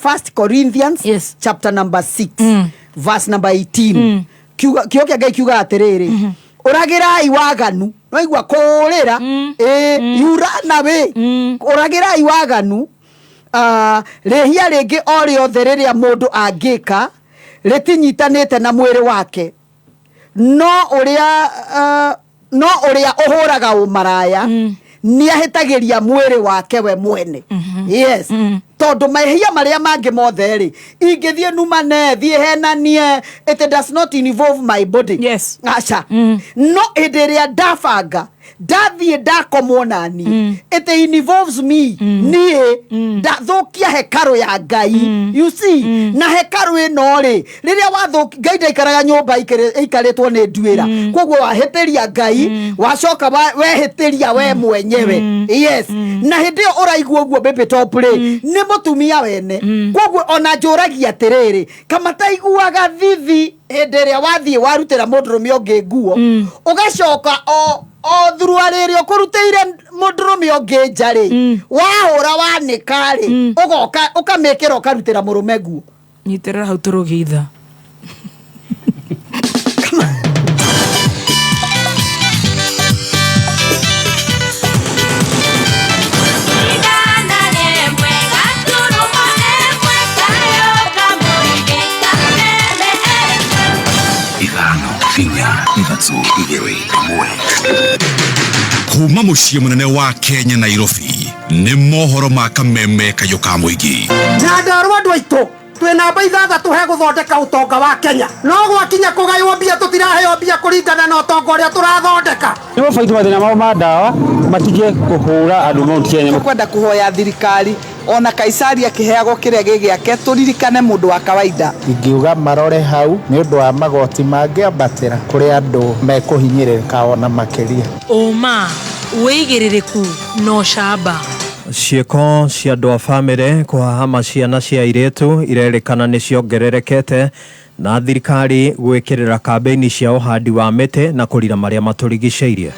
First Corinthians, yes, chapter number 6, verse number 18, kiugo kĩa Ngai kiuga atĩrĩrĩ, ũragĩrai waganu. Waigua kũũrĩra, you run away. Ũragĩrai waganu. Rĩhia rĩngĩ o rĩothe rĩrĩa mũndũ angĩka rĩtinyitanĩte na mwĩrĩ wake, no ũrĩa ũhũraga ũmaraya nĩ ahĩtagĩria mwĩrĩ wake we mwene. Yes. Tondũ mehia marĩa mangĩ mothe rĩ, ingĩthiĩ numane, thiĩ henanie, it does not involve my body. Yes. Aca. No hĩndĩ ĩrĩa ndabanga ndathiĩ ndakomwo nani, it involves me. Niĩ ndathũkia hekarũ ya Ngai. You see, na hekarũ ĩno rĩ, rĩrĩa wathũkia, Ngai ndaikaraga nyũmba ĩikarĩtwo nĩ nduĩra. Koguo wahĩtĩria Ngai, wacoka wehĩtĩria we mwenyewe. Yes. Na hĩndĩ ĩyo ũraigua ũguo baby top rĩ, nĩ mũtumia wene. Koguo ona njũragia atĩrĩrĩ, kama taiguaga thithi hĩndĩ ĩrĩa wathiĩ warutĩra mũndũrũme ũngĩ nguo, ũgacoka o thuruarĩ ĩrĩa ũkũrutĩire mũndũrũme ũngĩ nja rĩ, wahũra wanĩka rĩ, ũgoka ũkamĩkĩra ũkarutĩra mũrũme nguo. Nyitĩrĩra hau tũrũgie ithaa. Kuma muciĩ mũnene wa Kenya Nairobi nĩ mohoro ma kameme kayũ ka mũingĩ. Nyandarua andũ aitũ twĩ namba 6 he gũthondeka ũtonga wa Kenya, no gwakinya kũgaywo mbia tũtiraheo mbia kũringana na ũtonga ũrĩa tũrathondeka. Nĩ mabaiti mathĩna mao ma ndawa matige kũhũra andũ Mount Kenya. Tũkwenda kũhoya thirikari ona Kaisari akĩheagwo kĩrĩa gĩ gĩake, tũririkane mũndũ wa kawaida. Ingiuga marore hau nĩ ũndũ wa magoti mangĩambatĩra kũrĩ andũ mekũhinyĩrĩrĩka ona makĩria. Ũma wĩigĩrĩrĩku no camba. Ciĩko cia andũ a bamĩrĩ kũhahama ciana cia airĩtu irerĩkana nĩ ciongererekete na thirikari gwĩkĩrĩra kambĩini cia ũhandi wa mĩtĩ na kũrira marĩa matũrigicĩirie.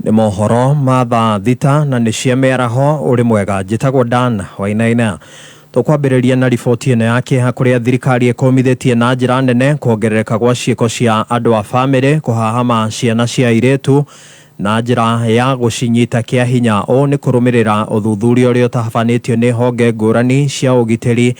Nĩ mohoro ma thaa 6 na nĩ cia mĩaraho. Ũrĩ mwega, njĩtagwo Dan Wainaina. Tũkwambĩrĩria na riboti ĩno ya kĩeha kũrĩa thirikari ĩkũmithĩtie na njĩra nene kuongerereka gwa ciĩko cia andũ a bamĩrĩ kũhahama ciana cia airĩtu na njĩra ya gũcinyita kĩa hinya. Ũũ nĩ kũrũmĩrĩra ũthuthuria ũrĩa ũtabanĩtio nĩ honge ngũrani cia ũgitĩri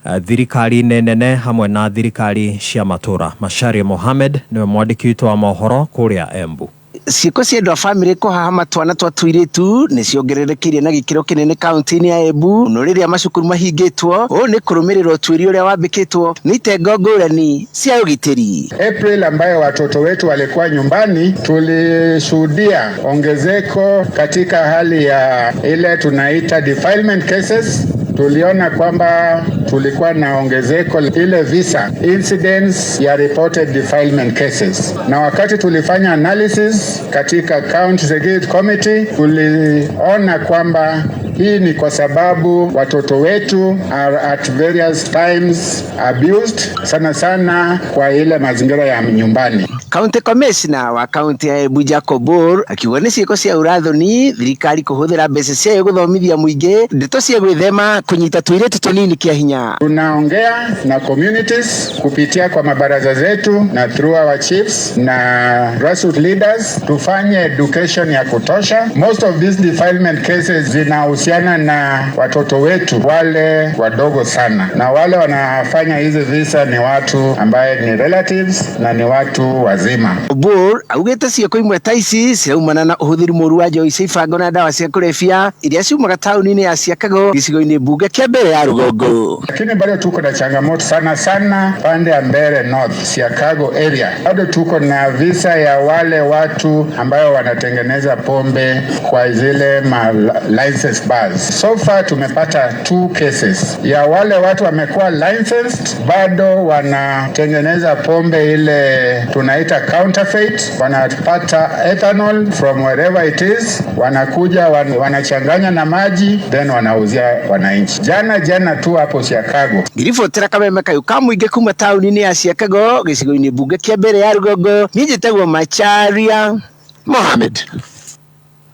thirikari-inĩ nene hamwe na thirikari cia matũra. Macharia Mohamed nĩwe mwandĩki witũ wa mohoro kũrĩa Embu. Ciĩko cia andũ a bamĩrĩ kũhahama twana twa tũirĩtu nĩ ciongererekeire na gĩkĩro kĩnene kaunti-inĩ ya Embu mũno rĩrĩa macukuru mahingĩtwo. Ũũ nĩ kũrũmĩrĩra ũtuĩria ũrĩa wambĩkĩtwo nĩ itengo ngũrani cia ũgitĩri. April ambayo watoto wetu walikuwa nyumbani, tulishuhudia ongezeko katika hali ya ile tunaita defilement cases. Tuliona kwamba tulikuwa na ongezeko ile visa incidents ya reported defilement cases, na wakati tulifanya analysis katika County Security Committee tuliona kwamba hii ni kwa sababu watoto wetu are at various times abused, sana sana kwa ile mazingira ya nyumbani. County Commissioner wa kaunti ya Embu Jacob Bor akiuga nĩ ciĩko cia ũrathoni thirikari kũhũthĩra mbeca ciayo gũthomithia mũingĩ ndeto cia gwĩthema kũnyita tũirĩtu tũnini kĩa hinya. Tunaongea na communities kupitia kwa mabaraza zetu na through our chiefs na grassroots leaders, tufanye education ya kutosha. Most of these defilement cases zinahusiana na watoto wetu wale wadogo sana, na wale wanafanya hizi visa ni watu ambaye ni relatives na ni watu wazima. Bor augĩte ciĩko imwe ta ici ciraumana na ũhũthĩri mũru wa njohi cia ibango na ndawa cia kũrebia iria ciumaga taũni-inĩ ya Siakago gĩcigo-inĩ mbunge kĩa Mbeere ya rũgongo. Lakini bado tuko na changamoto sana sana pande ya Mbeere North, Siakago area. Bado tuko na visa ya wale watu ambayo wanatengeneza pombe kwa zile ma license bar. bars. So far tumepata 2 cases ya wale watu wamekuwa licensed, bado wanatengeneza pombe ile tunaita counterfeit, wanapata ethanol from wherever it is, wanakuja wanachanganya na maji then wanauzia wananchi. Jana tu hapo Chicago. Ngiribotera kameme kayu ka muingi kuma tauni-inĩ ya Chicago gĩcigo-inĩ mbunge kĩa mbere ya rũgongo niĩ njĩtagwo Macharia Mohamed.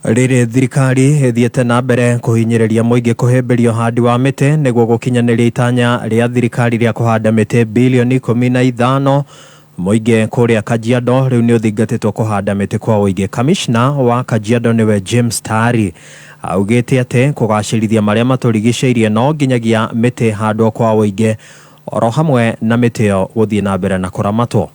Rĩrĩ thirikari ĩthiĩte na mbere kũhinyĩrĩria mũingĩ kũhĩmbĩria ũhandi wa mĩtĩ nĩguo gũkinyanĩria itanya rĩa thirikari rĩa kũhanda mĩtĩ bilioni 15 mũingĩ kũrĩa Kajiado rĩu nĩ ũthingatĩtwo kũhanda mĩtĩ kwa ũingĩ. Kamishna wa Kajiado nĩwe James Tari augĩte atĩ kũgacĩrithia marĩa matũrigicĩirie no nginyagia mĩtĩ handwo kwa ũingĩ oro hamwe na mĩtĩ ĩyo gũthiĩ na mbere na kũramatwo.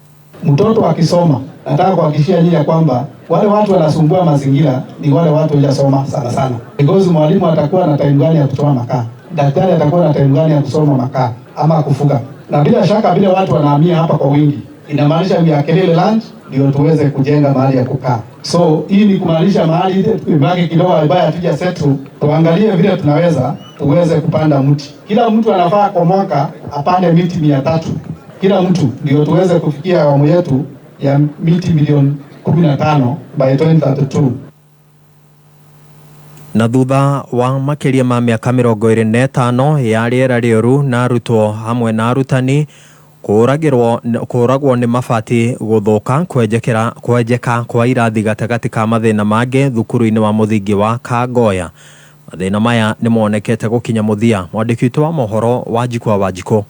Mtoto akisoma, nataka kuhakikishia nyinyi kwamba wale watu wanasumbua mazingira ni wale watu hawajasoma sana sana. Because mwalimu atakuwa na time gani ya kutoa makaa, daktari atakuwa na time gani ya kusoma makaa ama kufuga. Na bila shaka vile watu wanahamia hapa kwa wingi, inamaanisha we are kelele land ndio tuweze kujenga mahali ya kukaa. So hii ni kumaanisha mahali ibaki kidogo ambayo hatuja settle, tuangalie vile tunaweza tuweze kupanda mti. Kila mtu anafaa kwa mwaka apande miti 300. Kila mtu ndio tuweze kufikia awamu yetu ya miti milioni 15 by 2032. Na thutha wa makĩria ma mĩaka 25 ya rĩera rĩũru na arutwo hamwe na arutani kũragwo nĩ mabati gũthũka kwenjeka kwa irathi gatagatĩ ka mathĩna mangĩ thukuru-inĩ wa mũthingi wa Kangoya. Mathĩna maya nĩ monekete gũkinya mũthia. Mwandĩki witũ wa mohoro Wanjikũ wa Wanjikũ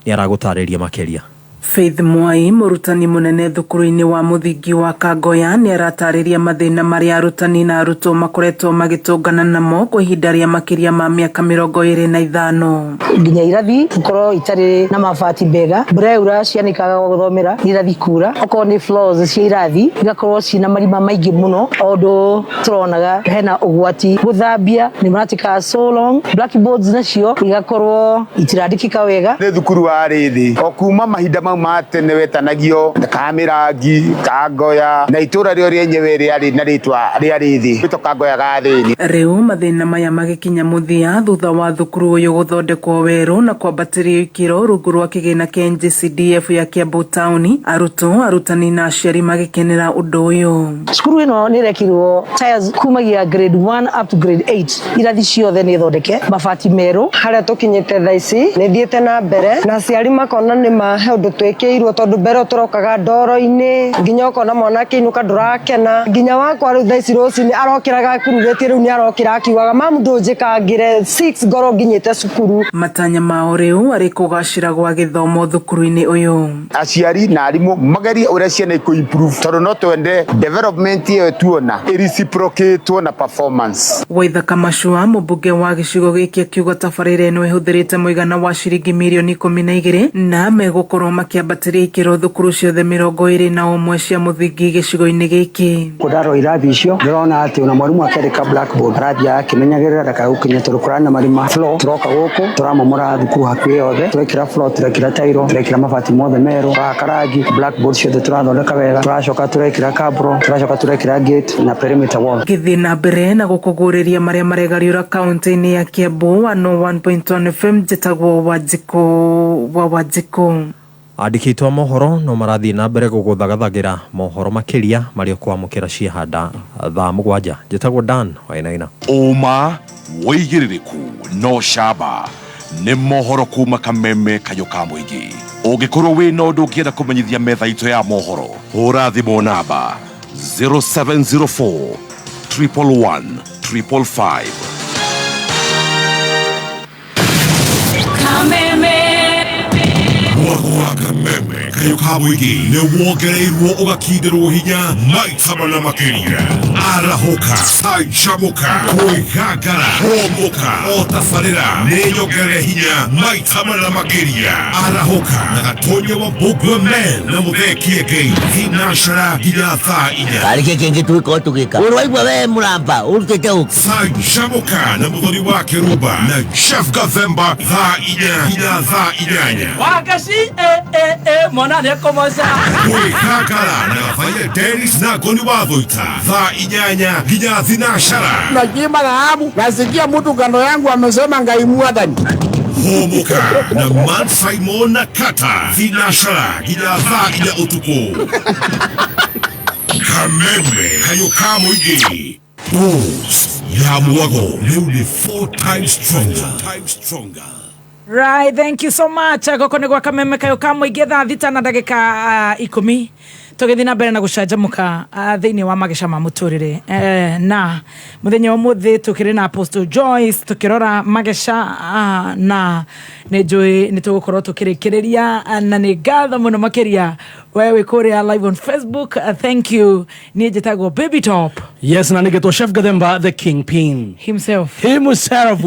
nĩ aragũtarĩria makĩria. Faith Mwai, mũrutani mũnene thukuru-inĩ wa mũthingi wa Kangoya, nĩ aratarĩria mathĩna marĩa arutani na arutwo makoretwo magĩtũngana namo kwa ihinda rĩa makĩria ma mĩaka 25. Nginya irathi gũkorwo itarĩ na mabati mega, mbura yaura ciana ikaga gwa gũthomera, irathi kura, okorwo nĩ floors cia irathi igakorwo ciĩna marima maingĩ mũno, ũndũ tũronaga hena ũgwati. Gũthambia nĩ maratĩkaga so long, blackboards nacio igakorwo itirandĩkĩka wega. Nĩ thukuru warĩ thĩ o kuma mahinda mau ma tene wetanagio Kamirangi Kangoya na itura rĩo rĩenyewe rĩarĩ na rĩtwa rĩarĩ thĩ rĩtwa Kangoya ga thĩni. Rĩu mathĩna maya magĩkinya mũthia thutha wa thukuru ũyũ gũthondekwo werũ na kwambatĩrio ikĩro rungu rwa kĩgĩna kĩa NGCDF ya Kiambu taũni, arutwo, arutani na aciari magĩkenera ũndũ ũyũ. Cukuru ĩno nĩ ĩrekirwo tiles kumagia grade 1 up to grade 8, irathi ciothe nĩ thondeke mabati merũ. Harĩa tũkinyĩte thaa ici nĩ thiĩte na mbere na aciari makona nĩ ma he ũndũ twĩkĩirwo, tondũ mbere tũrokaga ndoro-inĩ nginya ũkona mwana akĩinũka ndũrakena. Nginya wakwa rĩu thaa ici rũcinĩ arokĩraga akururĩtie, rĩu nĩ arokĩra akiugaga mamu ndũnjĩkangĩre 6 ngorwo nginyĩte cukuru. Matanya mao rĩu arĩ kũgacĩra gwa gĩthomo thukuru-inĩ ũyũ. Aciari na arimũ magerie ũrĩa ciana ikũ improve, tondũ no twende development ĩyo tuona ĩreciprocatwo na performance. Waithaka Machua, mũmbunge wa gĩcigo gĩkĩ, akiuga tabarĩra ĩno ĩhũthĩrĩte mũigana wa ciringi mirioni 12 na megũkorwo makĩambatĩria ikĩro thukuru ciothe 21 cia mũthingi gĩcigo-inĩ gĩkĩ. Kũndarora irathi icio ndĩrona atĩ ona mwarimũ akĩandĩka blackboard arathiĩ akĩmenyagĩrĩra ndakagũkinya tondũ kũrarĩ na marima. Floor tũroka gũkũ tũramomora thukuru hakuhĩ yothe, tũrekĩra floor, tũrekĩra tairo, tũrekĩra mabati mothe merũ, tũrahaka rangi, blackboard ciothe tũrathondeka wega, tũracoka tũrekĩra cabro, tũracoka tũrekĩra gate na perimeter wall. Gĩthiĩ na mbere na gũkũgũrĩria marĩa maregariũra kaunti-inĩ ya Kiambu. 101.1 FM, njĩtagwo Wanjikũ wa Wanjikũ. Andĩki aitũ a mohoro no marathiĩ na mbere gũgũthagathagĩra mohoro makĩria marĩa ũkwamũkĩra ciahanda thaa 7. Njĩtagwo Dan Wainaina. Ũma wĩigĩrĩrĩku no camba nĩ mohoro kuma kameme kayũ ka mũingĩ. Ũngĩkorwo wĩna ũndũ ũngĩenda kũmenyithia metha itũ ya mohoro, hũra thimũ namba 0704 111 555. Kameme. Mwako wa kameme kayũ ka mũingĩ nĩ wongereirwo ũgakindĩrwo hinya maita mana makĩria. Arahũka, canjamũka, kwĩgangara, hũmũka, o tabarĩra nĩ nyongerere hinya maita mana makĩria. Arahũka na Gatonya wa Mbũngua Men na Mũthee Kĩengei thinacara nginya thaa 4. Karĩ kĩ kĩngĩ twĩkorwo tũgĩka? Ũrwaigua we mũramba ũrutĩte ũ? Canjamũka na Mũthoni wa Kĩrumba na Jeff Gathemba thaa 4 nginya thaa 8. Wakaci mwana Na nĩekũmoca. Gwĩkangara na Gabaia Dennis na Ngoni wa Thũita thaa 8 nginya thinacara. Nachimba dhahabu, nasikia mtu kando yangu amesema Ngai mwathani. Hũmũka na Man Simon na Kata thinacara nginya thaa 4 ũtukũ. Kameme kayũ ka mũingĩ. Boost ya mwago rĩu nĩ 4 times stronger. Right, thank you so much. Goko nĩ gwa kameme kayo ka mũingĩ thaa 6 na ndagĩka 10 tũgĩthiĩ na mbere na gũcanjamũka thĩinĩ wa mageca ma mũtũrĩre. Na mũthenya wa ũmũthĩ tũkĩrĩ na Apostle Joyce tũkĩrora mageca, na nĩ njũĩ nĩ tũgũkorwo tũkĩrĩkĩrĩria, na nĩ ngatho mũno makĩria we wĩ kũrĩa live on Facebook. Thank you. Niĩ njĩtagwo Baby Top. Yes, na nĩngĩtwo Chef Gathemba the Kingpin. Himself. Himself,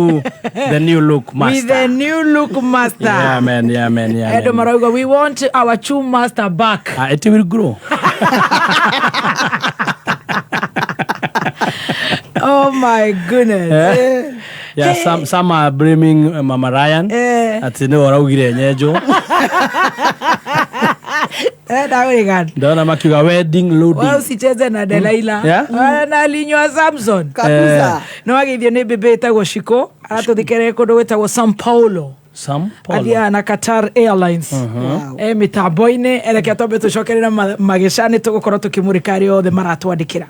the new look master. With the new look master. Yeah, man, yeah, man, yeah, Edo man. Marauga, we want our true master back. It will grow. Oh my goodness. Yeah, some are blaming Mama Ryan. Ati nĩ ũraugire nyenjo. Ndagũrĩgana. Ndona makiuga wedding loading. Wewe usicheze na Delaila. Yeah? Na alinywa Samson. Kabisa. No agithio nĩ bebe ĩtagwo Shiko, aratũthikĩrĩria kũndũ gwĩtagwo Sao Paulo. Sao Paulo. Athiaga na Qatar Airlines. Mĩtambo-inĩ, ereke twambe tũcokerere mageca, nĩ tũgũkorwo tũkĩmũrĩka arĩa othe maratwandĩkĩra.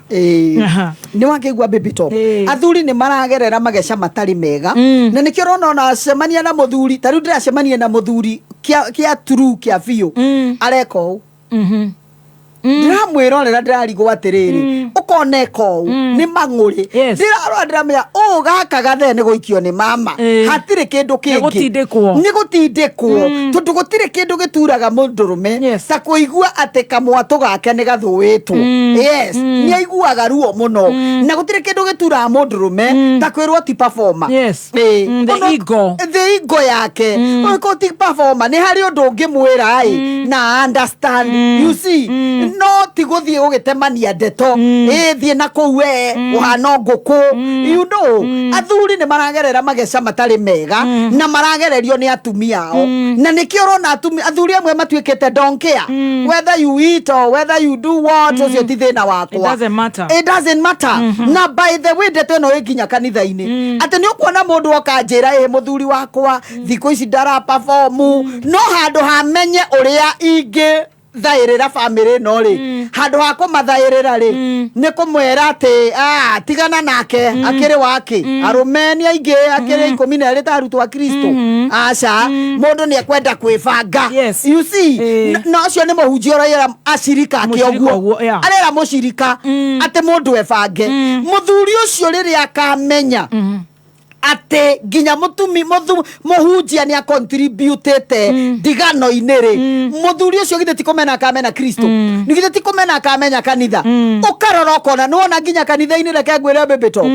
Nĩ wakĩigua Baby Top. Athuri nĩ maragerera mageca matarĩ mega. Na nĩkĩo ũrona ona acemania na mũthuri, ta rĩu ndĩracemania na mũthuri kĩa true kĩa biũ. Areka ũũ. Ndĩramwĩrorera ndĩrarigwo atĩrĩrĩ, ũkona eka ũũ, nĩ mang'ũrĩ. Ndĩrarora ndĩramenya, ũũ gaka gathee nĩ gũikio nĩ mama. Hatirĩ kĩndũ kĩngĩ. Nĩ gũtindĩkwo. Nĩ gũtindĩkwo. Tondũ gũtirĩ kĩndũ gĩturaga mũndũrũme ta kũigua atĩ kamwatũ gake nĩ gathũĩtwo. Yes. Nĩ aiguaga ruo mũno. Na gũtirĩ kĩndũ gĩturaga mũndũrũme ta kwĩrwo ti performer. The ego. The ego yake. Ũngĩkorwo ti performer, nĩ harĩ ũndũ ũngĩmwĩra ĩ, na understand. You see? No ti gũthiĩ gũgĩtemania ndeto. Ĩ, thiĩ na kũu we, ũhana ngũkũ. You know, athuri nĩ maragerera mageca matarĩ mega, na maragererio nĩ atumia ao. Na nĩkĩo ũrona athuri amwe matuĩkĩte don't care. Whether you eat or whether you do what, ũcio ti thĩna wakwa. It doesn't matter. It doesn't matter. Na by the way, ndeto ĩno ĩ nginya kanitha-inĩ. Atĩ nĩ ũkuona mũndũ oka njĩra, ĩ, mũthuri wakwa, thikũ ici ndara perform. No handũ hamenye ũrĩa ingĩ thaĩrĩra bamĩrĩ ĩno rĩ, handũ ha kũmathaĩrĩra rĩ, nĩ kũmwĩra atĩ, tigana nake, akĩrĩ wake. Arũme nĩ aingĩ, akĩrĩ 12 ta arutwo a Kristo. Aca, mũndũ nĩ ekwenda kwĩbanga. You see, na ũcio nĩ mũhunjia ũraira acirika ake Mũcirika ũguo. ũguo, yeah. Arera mũcirika atĩ mũndũ ebange. Mũthuri ũcio rĩrĩa akamenya atĩ nginya mũtumi, mũhunjia nĩ acontributĩte ndigano-inĩ rĩ, mũthuri ũcio githĩ ti kũmena akamena Kristo? Nĩ githĩ ti kũmena akamenya kanitha? Ũkarora ũkona, nĩwona nginya kanitha-inĩ, reke ngwĩre Baby Top,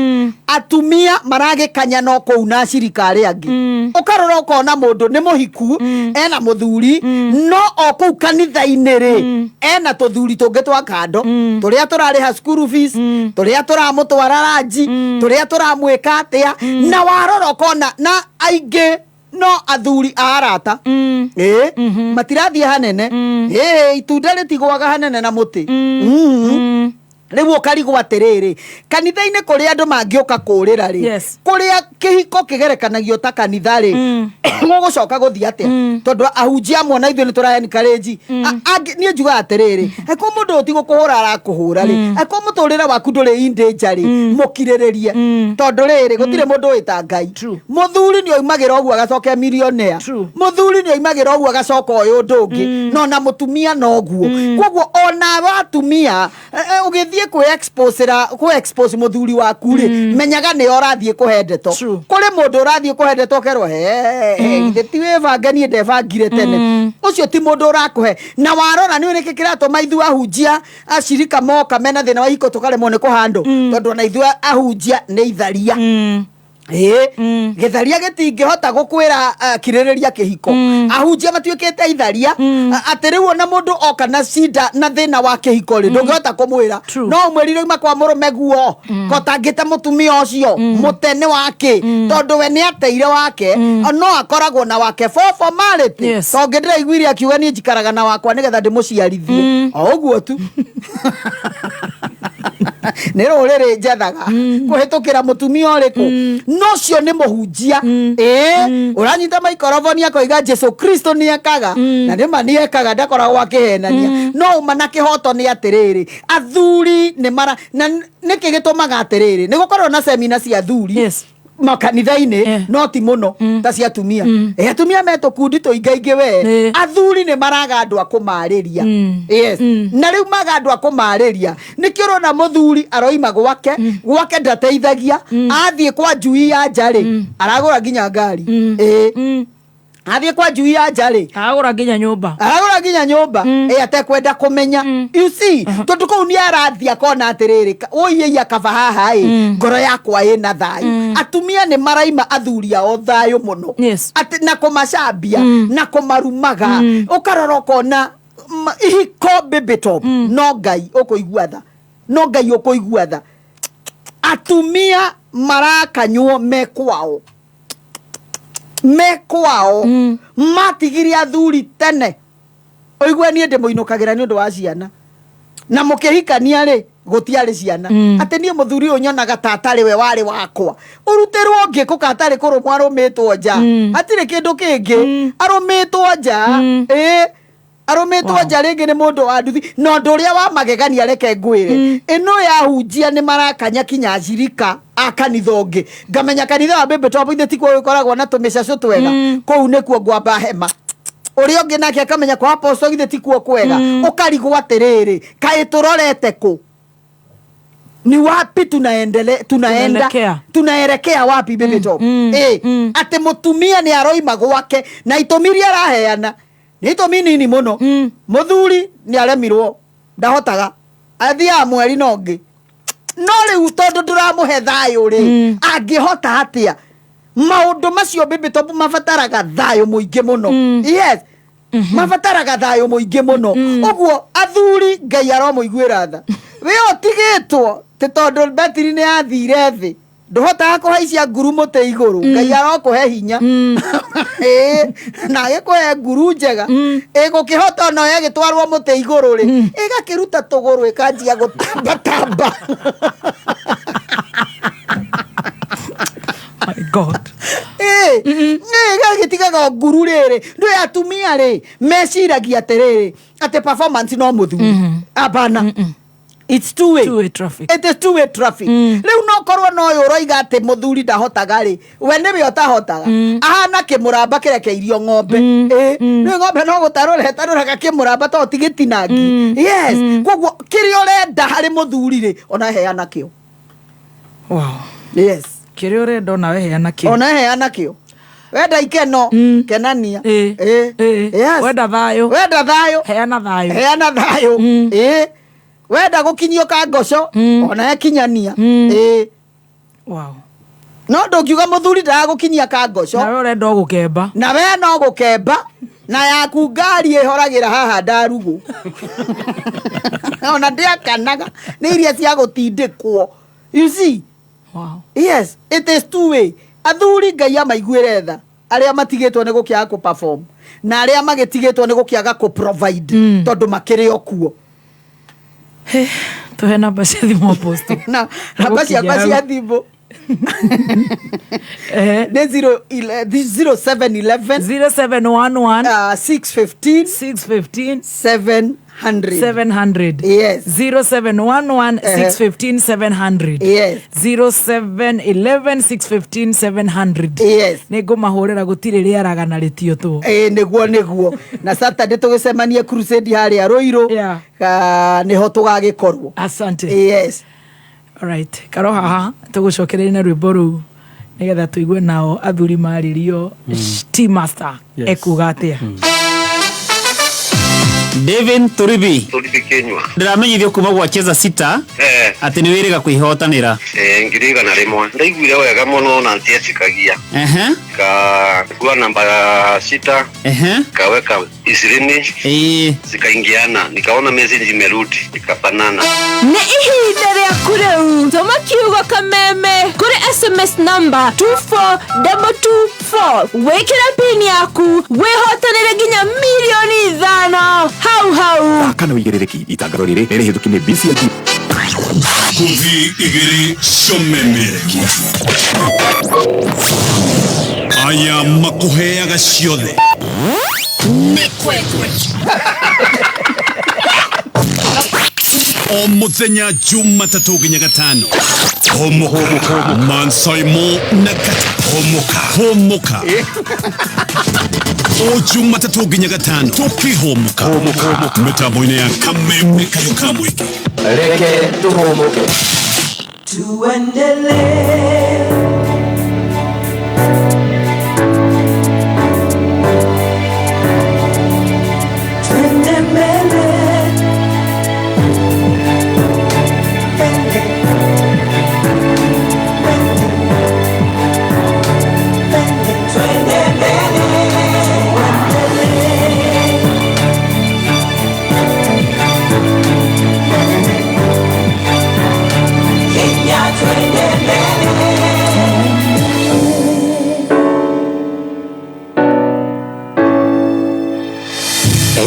atumia maragĩkanya no kũu na acirika arĩa angĩ. Ũkarora ũkona mũndũ nĩ mũhiku, ena mũthuri, no o kũu kanitha-inĩ rĩ, ena tũthuri tũngĩ twa kando, tũrĩa tũrarĩha school fees, tũrĩa tũramũtwara ranji, tũrĩa tũramwĩka atĩa, na warora ũkona na aingĩ no athuri a arata. Matirathiĩ hanene. Itunda rĩtigũaga hanene na mũtĩ. Rĩu ũkarigwo atĩrĩrĩ, kanitha-inĩ kũrĩa andũ mangĩũka kũũrĩra rĩ, kũrĩa kĩhiko kĩgerekanagio ta kanitha rĩ, gũgũcoka gũthiĩ atĩa? Tondũ ahunjia amwe na ithuĩ nĩ tũra encourage. Angĩ, niĩ njugaga atĩrĩrĩ, angĩkorwo mũndũ ũyũ ti gũkũhũra arakũhũra rĩ, angĩkorwo mũtũrĩre waku ndũrĩ in danger rĩ, mũkirĩrĩrie. Tondũ rĩrĩ, gũtirĩ mũndũ ũĩ ta Ngai. Mũthuri nĩ oimagĩra ũguo agacoka millionaire. Mũthuri nĩ oimagĩra ũguo agacoka ũyũ ũndũ ũngĩ. No na mũtumia noguo. Koguo ona atumia, ũgĩthiĩ kwĩ expose mũthuri waku rĩ, menyaga nĩ ũrathiĩ kũhe ndeto. Kũrĩ mũndũ ũrathiĩ kũhe ndeto ũkerwo, he, he, githĩ ti wĩbange, niĩ ndebangire tene. Ũcio ti mũndũ ũrakũhe. Na warora nĩ nĩkĩ kĩratũma ithuĩ ahunjia acirika moka mena thĩna wa ihiko tũkaremwo nĩ kũhandũ? Tondũ ona ithuĩ ahunjia nĩ itharia. Ĩĩ, gĩtharia gĩtingĩhota gũkwĩra kirĩrĩria kĩhiko. Ahunjia matuĩkĩte itharia, atĩ rĩu ona mũndũ oka na cinda na thĩna wa kĩhiko rĩ, ndũngĩhota kũmwĩra. No ũmwĩrire uma kwa mũrũme guo kotangĩte mũtumia ũcio mũte nĩ wake, tondũ we nĩ ateire wake, no akoragwo na wake for formality. Tondũ ndĩraiguire akiuga niĩ njikaraga na wakwa nĩgetha ndĩmũciarithie, o ũguo tu. Nĩ rũrĩrĩ njethaga kũhĩtũkĩra mũtumia ũrĩkũ? No ũcio nĩ mũhunjia. Ĩĩ, ũranyita maikoroboni akoiga Jesu Kristo nĩ ekaga, na nĩ ma nĩ ekaga, ndakoragwo akĩhenania. No ũma na kĩhoto nĩ atĩrĩrĩ, athuri nĩ mara na nĩkĩ gĩtũmaga atĩrĩrĩ nĩ gũkorwo na semina cia athuri makanitha-inĩ, no ti mũno ta cia atumia. Atumia me tũkundi tũingaingĩ we. Athuri nĩ maraga andũ a kũmarĩria. Yes, na rĩu maga andũ a kũmarĩria, nĩkĩo ũrona mũthuri aroima gwake, gwake ndateithagia, athiĩ kwa njui ya nja rĩ, aragũra nginya ngari. Ĩĩ, athiĩ kwa njui ya nja rĩ, Aragũra nginya nyũmba. Aragũra nginya nyũmba, ĩ atekwenda kũmenya, you see, tondũ kũu nĩ arathiĩ akona atĩrĩrĩ, ũiĩia kaba haha ĩ ngoro yakwa ĩna thayũ. Atumia nĩ maraima athuri ao thayũ mũno. Atĩ na kũmacambia na kũmarumaga, ũkarora ũkona ihiko baby top. No Ngai ũkũigua tha, no Ngai ũkũigua tha. Atumia marakanywo me kwao, me kwao matigire athuri tene. Ũigue niĩ ndĩmũinũkagĩra nĩ ũndũ wa ciana, na mũkĩhikania rĩ, gũtiarĩ ciana. Atĩ niĩ mũthuri ũyũ nyonaga ta atarĩ we warĩ wakwa, ũrutĩrwo ngĩkũ ka atarĩ kũrũmwo arũmĩtwo nja. Hatirĩ kĩndũ kĩngĩ, arũmĩtwo nja. Ĩĩ, arũmĩtwo nja rĩngĩ nĩ mũndũ wa nduthi. Na ũndũ ũrĩa wa magegania, reke ngwĩre, ĩno yahunjia nĩ marakanya kinya acirika a kanitha ũngĩ. Ngamenya kanitha wa Baby Top ithe tikuo gĩkoragwo na tũmĩcacũ twega, kũu nĩkuo ngwamba hema. Ũrĩa ũngĩ nake akamenya kwa apostle githĩ tikuo kwega. Ũkarigwo atĩrĩrĩ, kaĩ tũrorete kũ? Ni wapi tunaendele, tunaenda? Tunaelekea. Tunaelekea wapi, Baby Top? Atĩ mũtumia nĩ aroima gwake na itũmi iria araheana nĩ itũmi nini mũno. Mũthuri nĩ aremirwo, ndahotaga, athiaga mweri na ũngĩ. No rĩu tondũ ndũramũhe thayũ rĩ, angĩhota atĩa maũndũ macio? Baby Top, mabataraga thayũ mũingĩ mũno. Yes, mabataraga thayũ mũingĩ mũno. Ũguo athuri, Ngai aromũiguĩra tha. We ũtigĩtwo tĩ tondũ betiri nĩ yathire thĩ, ndũhotaga kũhaicia nguru mũtĩ igũrũ. Ngai arokũhe hinya. Ĩĩ, na agĩkũhe nguru njega ĩgũkĩhota ona ĩgĩtwarwo mũtĩ igũrũ rĩ, ĩgakĩruta tũgũrũ, ĩkanjia gũtambatamba. My God. Ĩĩ, ĩgagĩtigaga nguru rĩrĩ. Ndũĩ atumia rĩ, meciragia atĩrĩrĩ, atĩ performance no mũthuri. Hapana, it's two way. Two way traffic. It is two way traffic. Rĩu no korwo no ũyũ ũroiga atĩ mũthuri ndahotaga rĩ, we nĩwe ũtahotaga. Ahana kĩmũramba kĩrekeirio ng'ombe. Ĩ nĩ ng'ombe no gũtarũra ĩtarũraga kĩmũramba to ti gĩtinangi. Yes, koguo kĩrĩa ũrenda harĩ mũthuri rĩ, ona heana kĩo. Yes. Kĩrĩa ũrenda onawe heana kĩo. Ona heana kĩo. Wenda ikeno, kenania. Ĩ. Yes. Wenda thayũ, wenda thayũ, heana thayũ. Heana thayũ. Ĩ, wenda gũkinyio ka ngoco, ona ekinyania. Ĩ. No ndũngiuga mũthuri ndagũkinyia ka ngoco nawe ũrenda o gũkemba. Na we no gũkemba, na yaku ngari ĩhoragĩra haha ndarugũ, ona ndĩakanaga nĩ iria cia gũtindĩkwo, you see. Yes, it is two way. Athuri, Ngai amaiguĩre tha, arĩa matigĩtwo nĩ gũkĩaga kũ perform na arĩa magĩtigĩtwo nĩ gũkĩaga kũ provide, tondũ makĩrĩ o kuo. Tũhe namba cia thimũ, Apostle. Na namba ciakwa cia thimũ nĩ 0711 0711 615 615 700. 700. Yes. 0711 615 700. Yes. 0711 615 700. Yes. Nĩ ngũmahũrĩra, gũtirĩ rĩaraga na rĩtiũtwo. Ĩĩ, nĩguo nĩguo. Na Saturday tũgĩcemanie crusade harĩa Rũirũ. Nĩho tũgagĩkorwo. Asante. Yes. Alright, karo haha tũgũcokereria na rwĩmbo rũu nĩgetha tũigue nao athuri marĩrio. T master. Yes. Ekuga atĩa? David Turibi Turibi Kenywa. Ndĩramenyithio kuma gwa Cheza Sita atĩ nĩ wĩrĩga kwĩhotanĩra. 100,000. Ndaiguire wega mũno na ndietĩkagia. Kagua namba 6. Kaweka 20. Zikaingiana, nikaona message imerudi, ikafanana. Nĩ ihinda rĩaku rĩu tũma kiugo kameme kũrĩ SMS number 24224 wĩkĩre pin yaku wĩhotanĩre nginya 5 mirioni hau hau. Kana wĩigĩrĩrĩki itangatho rĩrĩ nĩ rĩhĩtũki nĩ BCLB. Ngũthi igĩrĩ cionemerekia aya makũheaga ciothe. O mũthenya Jumatatũ nginya Gatano, homoka Mansaimo na Kata, homoka homoka o Jumatatũ nginya Gatano tũkĩhomoka mĩtambo-inĩ ya Kameme Kayũ ka Mũingĩ. Reke tũhũmũke. Tuendelee. Twende mbele. Twende. Twende. Twende. Twende mbele. Tuendelee. Kenya twende mbele.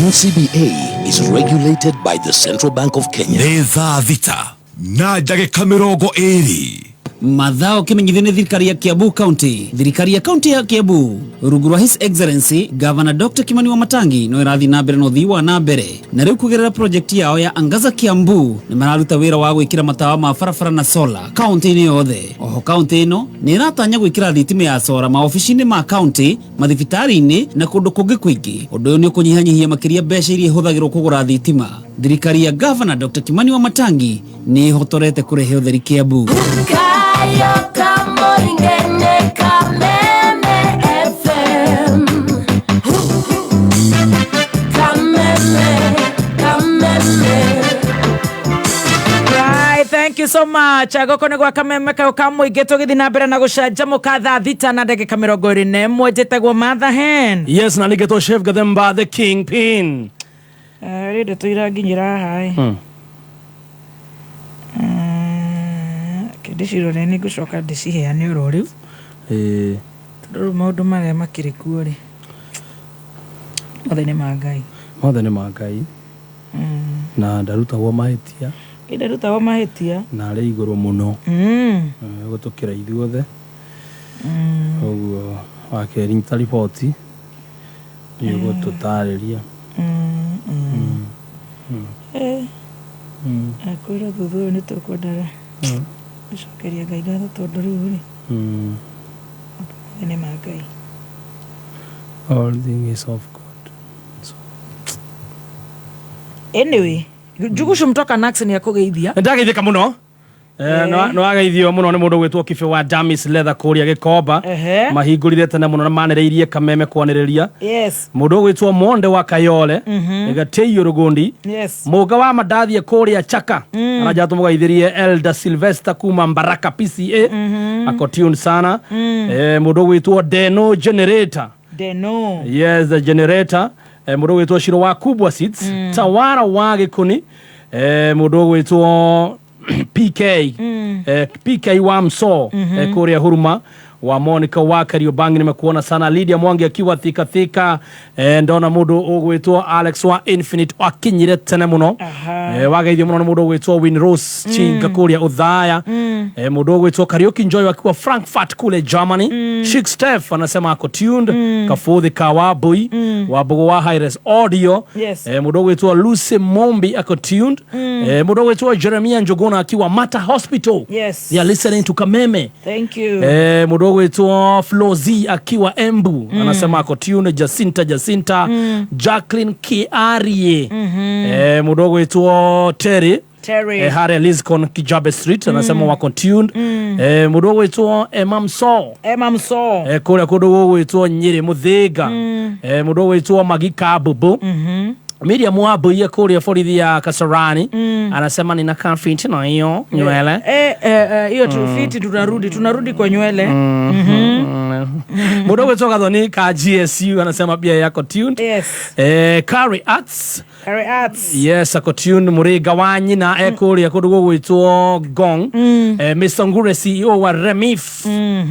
NCBA is regulated by the Central Bank of Kenya. Nĩ thaa 6:20. Mathao kimenyithio nĩ thirikari ya Kiambu County. Thirikari ya kaunti ya Kiambu rungu rwa His Excellency Governor Dr. Kimani Wamatangi no ĩrathiĩ na mbere na ũthii wa na mbere, na rĩu kũgerera project yao ya Angaza Kiambu nĩ mararuta wĩra wa gwĩkĩra matawa ma barabara na sola kaunti-inĩ yothe. Oho kaunti ĩno nĩ ĩratanya gwĩkĩra thitima ya sora maobici-inĩ ma kaunti, mathibitarĩ-inĩ na kũndũ kũngĩ kũingĩ. Ũndũ ũyũ nĩ ũkũnyihanyihia makĩria mbeca iria ihũthagĩrwo kũgũra thitima. Thirikari ya Governor Dr. Kimani Wamatangi nĩ ĩhotorete kũrehe ũtheri Kiambu. Kayo kamoingene Kameme FM. Kameme, Kameme. Right, thank you so much. Gũkũ nĩ gwa Kameme Kayũ ka Mũingĩ, tũgĩthiĩ na mbere na gũcanjamũka thaa 6:21. Njĩtagwo Martha Hen. Yes, na nĩgetwo Chef Gathemba the King Pin. Rĩ ndeto iranginyĩra haha ĩ. Ndĩcirore, nĩ ngũcoka ndĩciheane oro rĩu, tondũ rĩu maũndũ marĩa makĩrĩ kuo rĩ, mothe nĩ ma Ngai. Mothe nĩ ma Ngai na ndarutagwo mahĩtia. Ndarutagwo mahĩtia. Na arĩ igũrũ mũno gũtũkĩra ithuothe. Koguo wakerĩ nyita riboti nĩ ũgũtũtarĩria. Akwĩra thutha ũyũ nĩ tũkwendaga gũcokeria Ngai ngatho, tondũ rĩu rĩ, mothe nĩ ma Ngai. All thing is of God. Anyway, Njugucu mtoka Nax nĩ akũgeithia. Nĩndageithĩka mũno. Nĩ wageithio mũno nĩ mũndũ gwĩtwo Kibe wa Damis Leather kũrĩa Gĩkomba. Mahingũrire tene mũno na manĩrĩirie Kameme kwanĩrĩria. Mũndũ ũgwĩtwo Monde wa Kayole, Gatĩiũ Rũgũndi, Mũga wa Mandathie kũrĩa Chaka, aranja tũmũgeithĩrie Elder Sylvester kuma Mbaraka PCA, ako tune sana. Mũndũ ũgwĩtwo Deno Generator. Deno. Yes, the generator. Mũndũ ũgwĩtwo Shiro wa Kubwa Seeds, Tawara wa Gĩkũni, mũndũ ũgwĩtwo PK, PK wa Mso, kũrĩa Huruma wa Monica wa Kariobangi, nimekuona sana. Lydia Mwangi akiwa Thika Thika, ndona mũndũ ũgwĩtwo Alex wa Infinite akinyire tene mũno. Wageithio mũno nĩ mũndũ ũgwĩtwo Win Rose Chinga kũrĩa Uthaya. Mũndũ ũgwĩtwo Kariuki Njoy akiwa Frankfurt kule Germany. Chic Steph anasema ako tuned. Kafuthi Kawabui wa Mbogo wa High-Res Audio. Mũndũ ũgwĩtwo Lucy Mombi ako tuned. Mũndũ ũgwĩtwo Jeremia Njuguna akiwa Mata Hospital. They are listening to Kameme. Thank you. Mũndũ ũgwĩtwo Flozi akiwa Embu, anasema ako tuned. Jacinta Jacinta, Jacqueline Kiarie, mũndũ ũgwĩtwo Terry. Terry. Harĩa Liscon Kijabe Street, anasema wako tuned. Mũndũ ũgwĩtwo Emma Mso. Emma Mso. Kũrĩa kũndũ gũgwĩtwo Nyĩrĩ Mũthĩga. Mũndũ ũgwĩtwo Magi Kabubu. Miriam Wambui kũrĩa borithi ya Kasarani anasema nina confident na hiyo nywele. Hiyo tu fiti, tunarudi kwa nywele. Mũndũ ũgwĩtwo Gathoni ka GSU anasema pia yako tuned. Yes. Curry Arts. Curry Arts. Yes, ako tuned. Mũrĩnga wa nyina ekũrĩa kũndũ gũgwĩtwo Ngong. Mr. Ngure CEO wa Remif.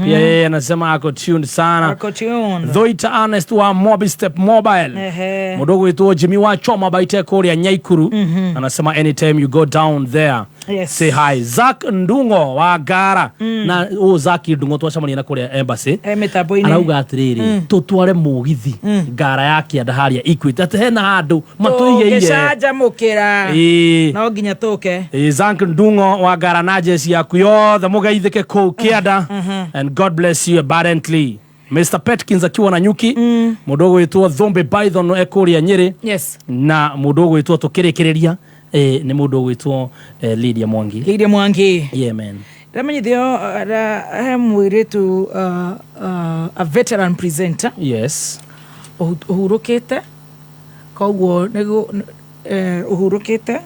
Pia yeye anasema ako tuned sana. Ako tuned. Thoita Ernest wa Mobi Step Mobile. Mũndũ ũgwĩtwo Jimmy wa Choma Baite kũrĩa Nyaikuru. Anasema anytime you go down there. Yes. Say hi. Zack Ndungo wa Ngara. Na o Zack Ndungo twacemania na kũrĩa embassy. Mĩtambo-inĩ. Arauga atĩrĩrĩ, tũtware mũgithi Ngara ya kĩanda harĩa Equity, atĩ hena handũ matũigĩire. Tũngĩcanjamũkĩra. Ĩĩ. No nginya tũke. Ĩĩ, Zack Ndungo wa Ngara na jeshi yaku yothe mũgeithĩke kũu kĩanda, and God bless you abundantly. Mr. Petkins akiwa na nyuki. Mũndũ ũgwĩtwo Thombe Python ekũrĩa Nyĩrĩ. Yes. Na mũndũ ũgwĩtwo tũkĩrĩkĩrĩria nĩ mũndũ ũgwĩtwo Lydia Mwangi. Lydia Mwangi. Yeah, man. Ndamenyithio he mũirĩtu, a veteran presenter. Yes. Ũhurũkĩte, koguo nĩguo ũhurũkĩte.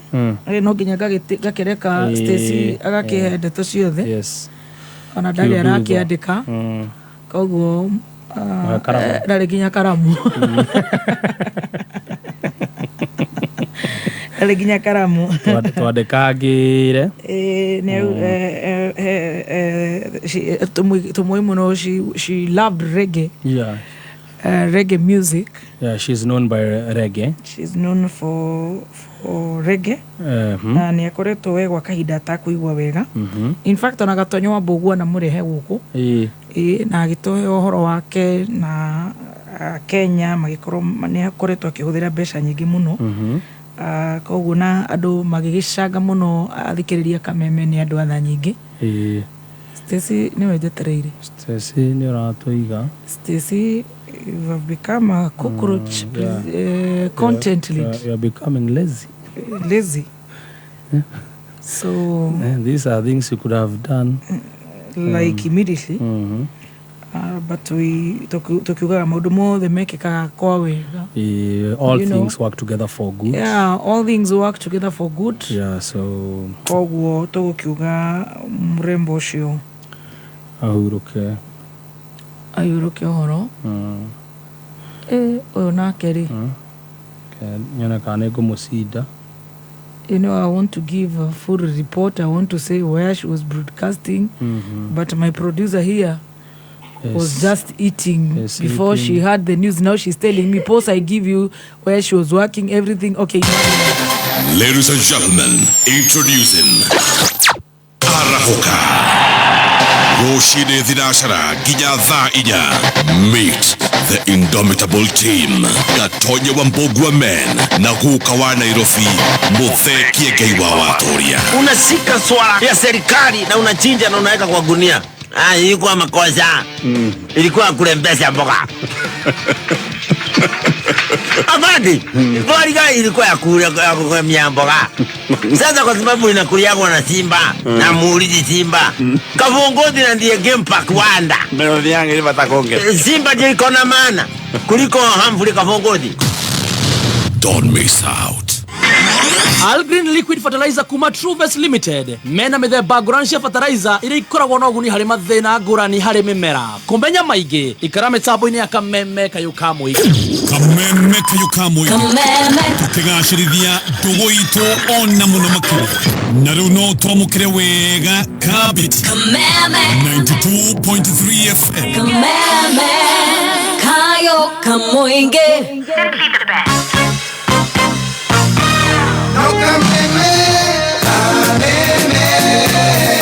No nginya ngakĩreka Stacy agakĩhe ndeto ciothe. Yes. Ona ndarĩ Kiũndutho. arakĩandĩka. Koguo Na karamu. Ndarĩ nginya karamu. Ndarĩ nginya karamu. Twandĩkangĩire. Nĩ tũmũĩ mũno, she loved reggae. Yeah. Reggae music. Yeah, she's known by reggae. She's known for reggae. Na nĩ akoretwo we gwa kahinda atakũigua wega. In fact, ona Gatonyo wa Mbũgua na mũrehe gũkũ. Ĩĩ, na agĩtũhe ũhoro wake na Kenya magĩkorwo nĩ akoretwo akĩhũthĩra mbeca nyingĩ mũno. Koguo na andũ magĩgĩcanga mũno athikĩrĩria Kameme nĩ andũ a tha nyingĩ. Stacy nĩwe njetereire. Stacy nĩ ũratũiga. Stacy, you have become a cockroach, content lead. You are becoming lazy. Lazy. So these are things you could have done like immediately. But we tukiugaga maũndũ mothe mekĩkaga kwa wega. All You know. things work together for good. Yeah, all things work together for good. Yeah, so koguo tũgũkiuga mũrembo ũcio ahurũke. Ahurũke ũhoro. Ũyũ nake rĩ. Nyone kana nĩ ngũmũcinda. You know, I want to give a full report. I want to say where she was broadcasting. But my producer here was just eating before she eating. heard the news. Now she's telling me, post I give you where she was working, everything. Okay. Ladies and gentlemen, introducing Arahoka. Rũcinĩ thinacara nginya thaa inya. Meet the indomitable team. Gatonye wa Mbogua men na guka wa Nairobi Muthee Kiengei wa Watoria. Unashika swala ya serikali na unachinja na unaweka kwa gunia. Ilikuwa makosa. Ilikuwa kulembesha mboga. Abadi, mboga ilikuwa ya kulemia mboga. Sasa kwa sababu inakuliagwa na simba, na muulizi simba. Kavongozi na ndiye game park wanda. Melodi yangu ile batakonge. Simba ndio iko na maana kuliko Humphrey Kavongozi. Don't miss out. Algreen Liquid Fertilizer kuma Truves Limited mena mĩthemba ngũrani cia fertilizer iria ikoragwo na ũguni harĩ mathĩna ngũrani harĩ mĩmera. Kũmenya maingĩ ikara mĩtambo-inĩ ya Kameme Kayũ ka Mũingĩ. Kameme Kayũ ka Mũingĩ. Kameme. Tũkĩgacĩrithia ndũgũ itũ ona mũno makĩria. Na rĩu no twamũkĩre wega Kabiti. Kameme. 92.3 FM. Kameme Kayũ ka Mũingĩ.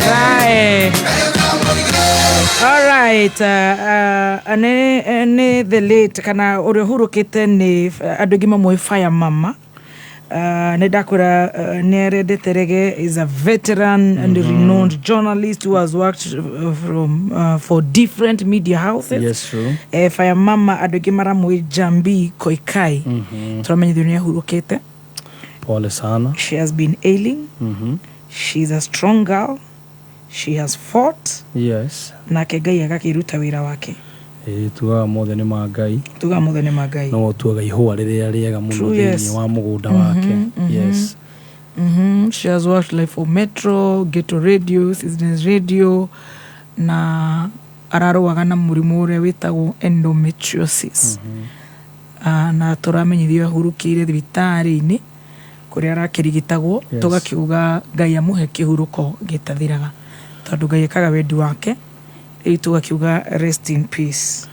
Right. All right. Ne the late kana ũrĩa ũhurũkĩte nĩ andũ aingĩ mamũĩ Fire Mama. Nĩ ndakwĩra, nĩ arendete reggae, is a veteran and renowned journalist who has worked for different media houses. Yes, true. Fire Mama andũ aingĩ maramũĩ Jambi Koikai. Tũramenyithio nĩ ahurũkĩte. Pole sana. She has been ailing. She's a strong girl. She has fought. Yes. Nake Ngai agakĩruta wĩra wake. Ĩĩ tugaga mothe nĩ ma Ngai. Tugaga mothe nĩ ma Ngai. No tuaga ihũa rĩrĩa rĩega mũno True, yes. thĩinĩ wa mũgũnda wake. Yes. She has worked like for Metro, Ghetto Radio, Citizens Radio na ararũaga na mũrimũ ũrĩa wĩtagwo endometriosis. Na tũramenyithio ahurũkĩire thibitarĩ-inĩ kũrĩa arakĩrigitagwo. Yes. Tũgakiuga Ngai amũhe kĩhurũko gĩtathiraga tondũ Ngai ekaga wendi wake. Rĩu tũgakiuga rest in peace.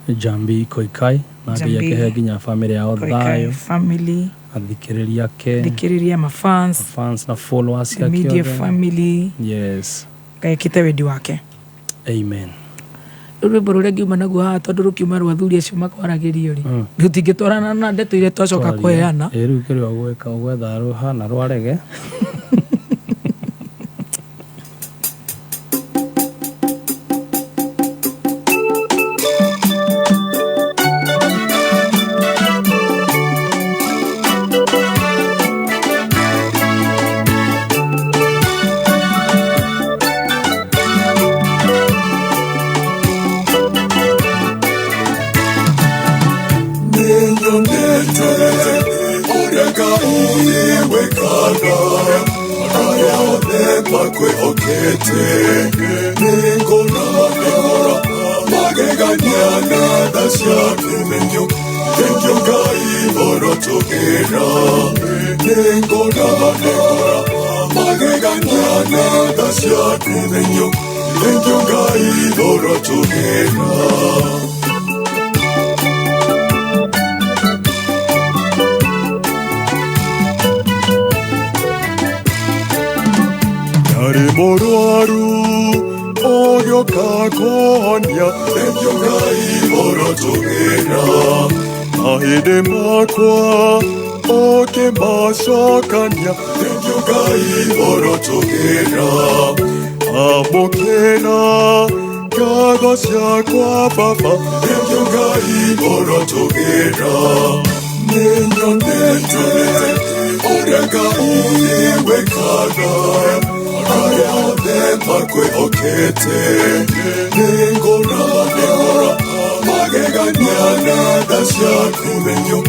Jambi Koikai na Ngai Njambi akĩhe nginya bamĩrĩ yao Koikai thayũ family, athikĩrĩria ake thikĩrĩria mafans, fans na followers the ake media othe. family. Yes. Ngai ekĩte wendi wake. Amen. Rĩu rwĩmbo rũrĩa ngiuma naguo haha tondũ rũkiuma rwa athuri acio makwaragĩrio rĩ, rũtingĩtwarana na ndeto iria twacoka Twaria. kũheana. Ĩ rĩu kĩrĩa ũgwĩka ũgwetha rũhana rwa rege. Nĩnyonete ũrĩa Ngai wĩkaga arĩa othe makwĩhokete. Nĩngona magegania na tha ciaku. Thengiũ Ngai ũrotũgĩra. Nĩngona magegania na tha ciaku. Thengiũ Ngai ũrotũgĩra. Ndarĩ mũrwaru ũgĩũka kũhonia. Thengiũ Ngai ũrotũgĩra. Mahĩndĩ makwa ũkĩmacokania. Thengiũ Ngai ũrotũgĩra. Amũkĩra ngatho ciakwa Baba. Thengiũ Ngai ũrotũgĩra. Nĩnyonete ũrĩa Ngai wĩkaga arĩa othe makwĩhokete. Nĩngona magegania na tha ciaku. Thengiũ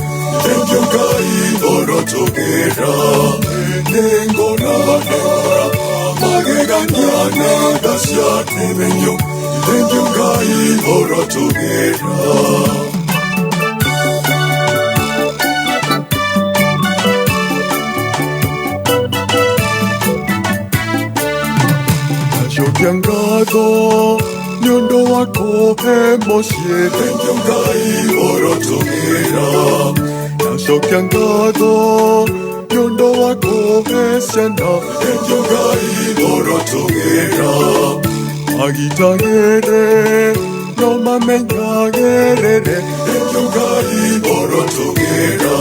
Ngai ũrotũgĩra. Nĩngona magegania na tha ciaku. Thengiũ Ngai ũrotũgĩra. Ndacokia ngatho nĩ ũndũ wa kũhe mũciĩ. Thengiũ Ngai ũrotũgĩra. Ndacokia ngatho nĩ ũndũ wa kũhe ciana. Thengiũ Ngai ũrotũgĩra. Magitagĩre no mamenyagĩrĩre. Thengiũ Ngai ũrotũgĩra.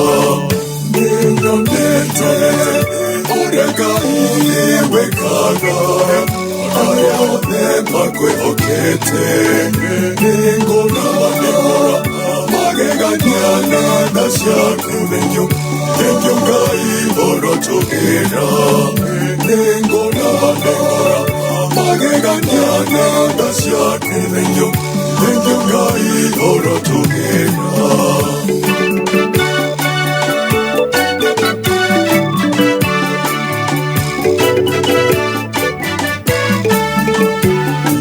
Nĩnyonete ũrĩa Ngai wĩkaga arĩa othe makwĩhokete. Nĩngona magegania na tha ciaku. Thengiũ Ngai ũrotũgĩra. Nĩngona magegania na tha ciaku. Thengiũ Ngai ũrotũgĩra.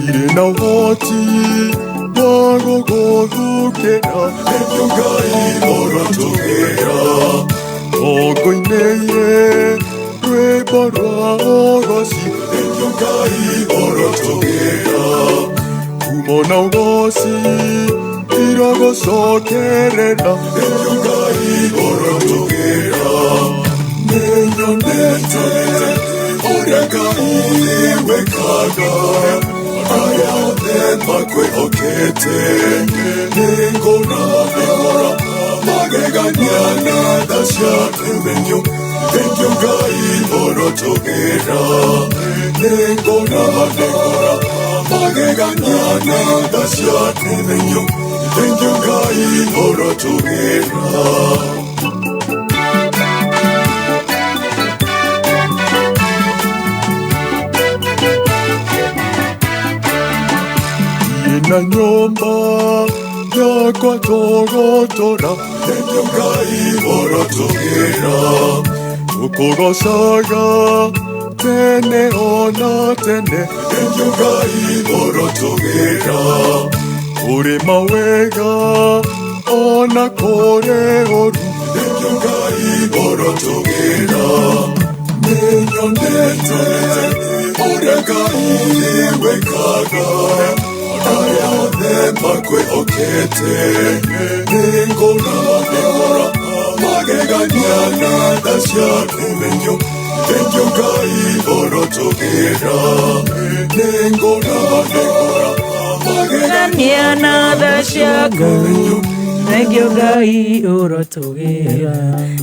Irĩ na ũhoti wa gũgũthukĩra. Thengiũ Ngai ũrotũgĩra. Ngũinĩire rwĩmbo rwa ũgoci. Thengiũ Ngai ũrotũgĩra. Kumo na ũgoci irogũcokerera. Thengiũ Ngai ũrotũgĩra. Nĩnyonete ũrĩa Ngai wĩkaga arĩa othe makwĩhokete. Nĩngona magegania na tha ciaku. Thengiũ Ngai ũrotũgĩra. Nĩngona magegania na tha ciaku. Thengiũ Ngai ũrotũgĩra. Na nyũmba yakwa tũgũtũra Thengiũ Ngai ũrotũgĩra Tũkũgocaga tene ona tene Thengiũ Ngai ũrotũgĩra Kũrĩ mawega ona kũrĩ ũru Thengiũ Ngai ũrotũgĩra Nĩnyonete ũrĩa Ngai wĩkaga arĩa othe makwĩhokete nĩngũra nĩngũra magegania na tha ciaku thengiũ thengiũ Ngai ũrotũgĩra nĩngũra nĩngũra magegania na tha ciaku Thank you Ngai ũrotũgĩra.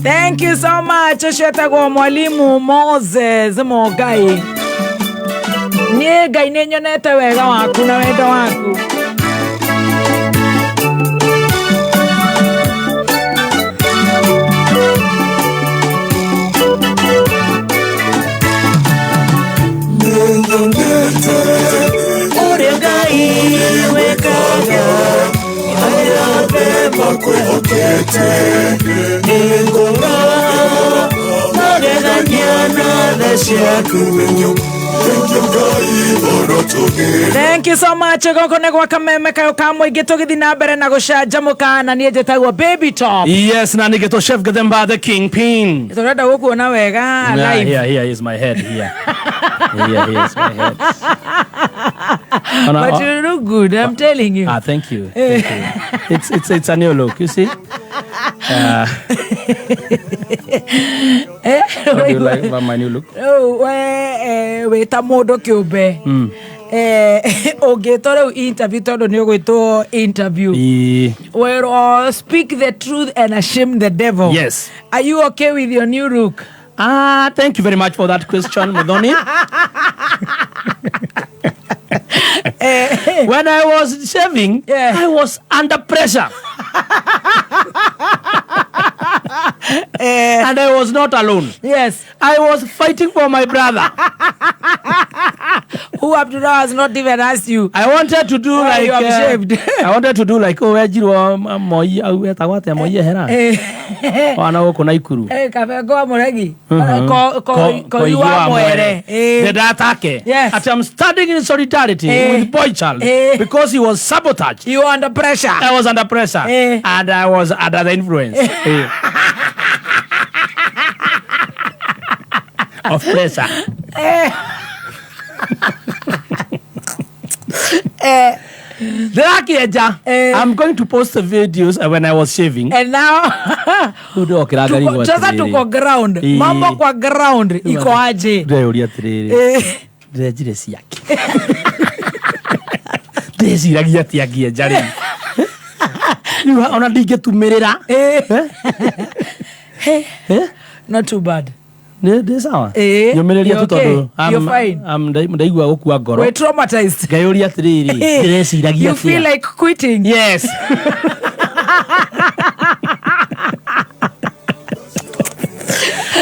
Thank you so much ũcio etagwo mwalimu Moses Mũngai. Niĩ Ngai nĩ nyonete wega waku na wendo waku. Nĩnyonete ũrĩa Ngai wĩkaga arĩa othe makwĩhokete nĩngũra magegania na tha ciaku. Thengiũ Ngai ũrotũgĩra Thank you so much goko nĩ gwa kameme kayo ka mũingĩ tũgĩthiĩ na mbere na gũcanjamũka na niĩ njĩtagwo Baby Top. Yes, na nĩgetwo Chef Gathemba the Kingpin. Tũrenda gũkuona wega Yeah, live. here, here is my head. Here, here, here is my head. But you look good, I'm telling you. Ah, thank you. Thank you. It's a new look, you see. What do you like about my new look? Rĩu we wĩ ta mũndũ kĩũmbe ũngĩtwo rĩu interview tondũ nĩ ũgwĩtwo interview werwo speak the truth and ashame the devil. Yes. Are you okay with your new look? Ah, thank you very much for that question, Muthoni. When I was shaving, I was under pressure. And I was not alone. Yes. I was fighting for my brother. Who up to now has not even asked you. I wanted to do Why like you have shaved. I wanted to do like oh ejirwo moi au etagwo atia moi ehera. Wana gũkũ Naikuru. Kabengo wa Mũregi. Koigi wa Mwere. The Datake. Yes. At I'm standing in solidarity with boy child because he was sabotaged. You were under pressure. I was under pressure. And I was under the influence. Of pressure. Ndĩrakĩenja. I'm going to post the videos when I was shaving. And now sasa tuko ground. Mambo kwa ground iko aje? Ndĩreyũria atĩrĩrĩ. Ndĩrenjire ciake. Ndĩciragia atĩa ngĩenja rĩu. Rĩu ona ndingĩtumĩrĩra. Not too bad. Ndĩ sawa. Nyũmĩrĩria tu tondũ ndaigua gũkua ngoro. We're traumatized. Ngeyũria atĩrĩrĩ, ndĩreciragia You feel like quitting. Yes.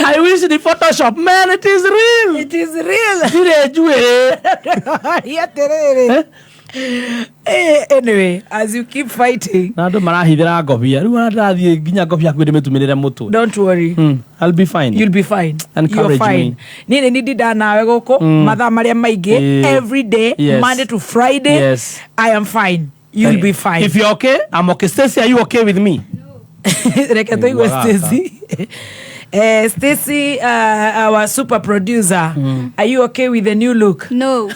I wish the Photoshop, man, it is real. It is real. Ndirĩ njuĩrĩ. Atĩrĩrĩ. Anyway, as you keep fighting. Na andũ marahithĩra ngobia. Rĩu ona ndĩrathiĩ nginya ngobia hakuhĩ ndĩmĩtumĩrĩre mũtwe. Don't worry. I'll be fine. You'll be fine. Encourage You're fine. me. Niĩ nĩ ndindaga nawe gũkũ mathaa marĩa maingĩ every day, Yes. Monday to Friday. Yes. I am fine. You'll be fine. If you're okay, I'm okay. Stacy, are you okay with me? Reke tũigue Stacy. Stacy, our super producer, are you okay with the new look? No.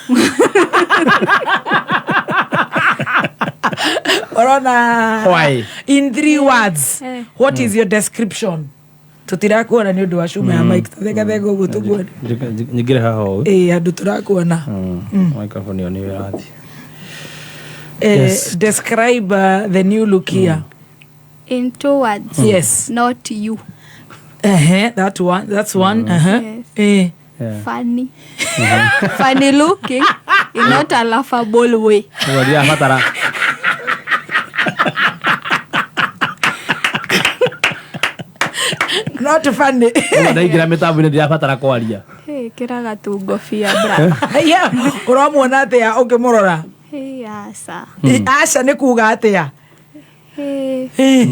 Orona. Why? In 3 words, what is your description? Tutirakuona ni undu wa cuma ya mic tetheka uguo tukuone. Nyingire haha ũũ. Andu turakuona. Microphone ĩyo nĩ ĩrathiĩ. Yes. Describe the new look here. In 2 words. Yes. Not you. That one. That's one. Yes. Yeah. Funny. Funny looking in not a laughable way. Ũguo ndirabatara. Not funny. Ũguo ndaingĩra mĩtambo-inĩ ndirabatara kwaria. Hey, kĩraga tu ngobia bra. Yeah, ũramuona atĩa ũkĩmũrora? Hey, aca. Aca nĩ kuga atĩa? Eh.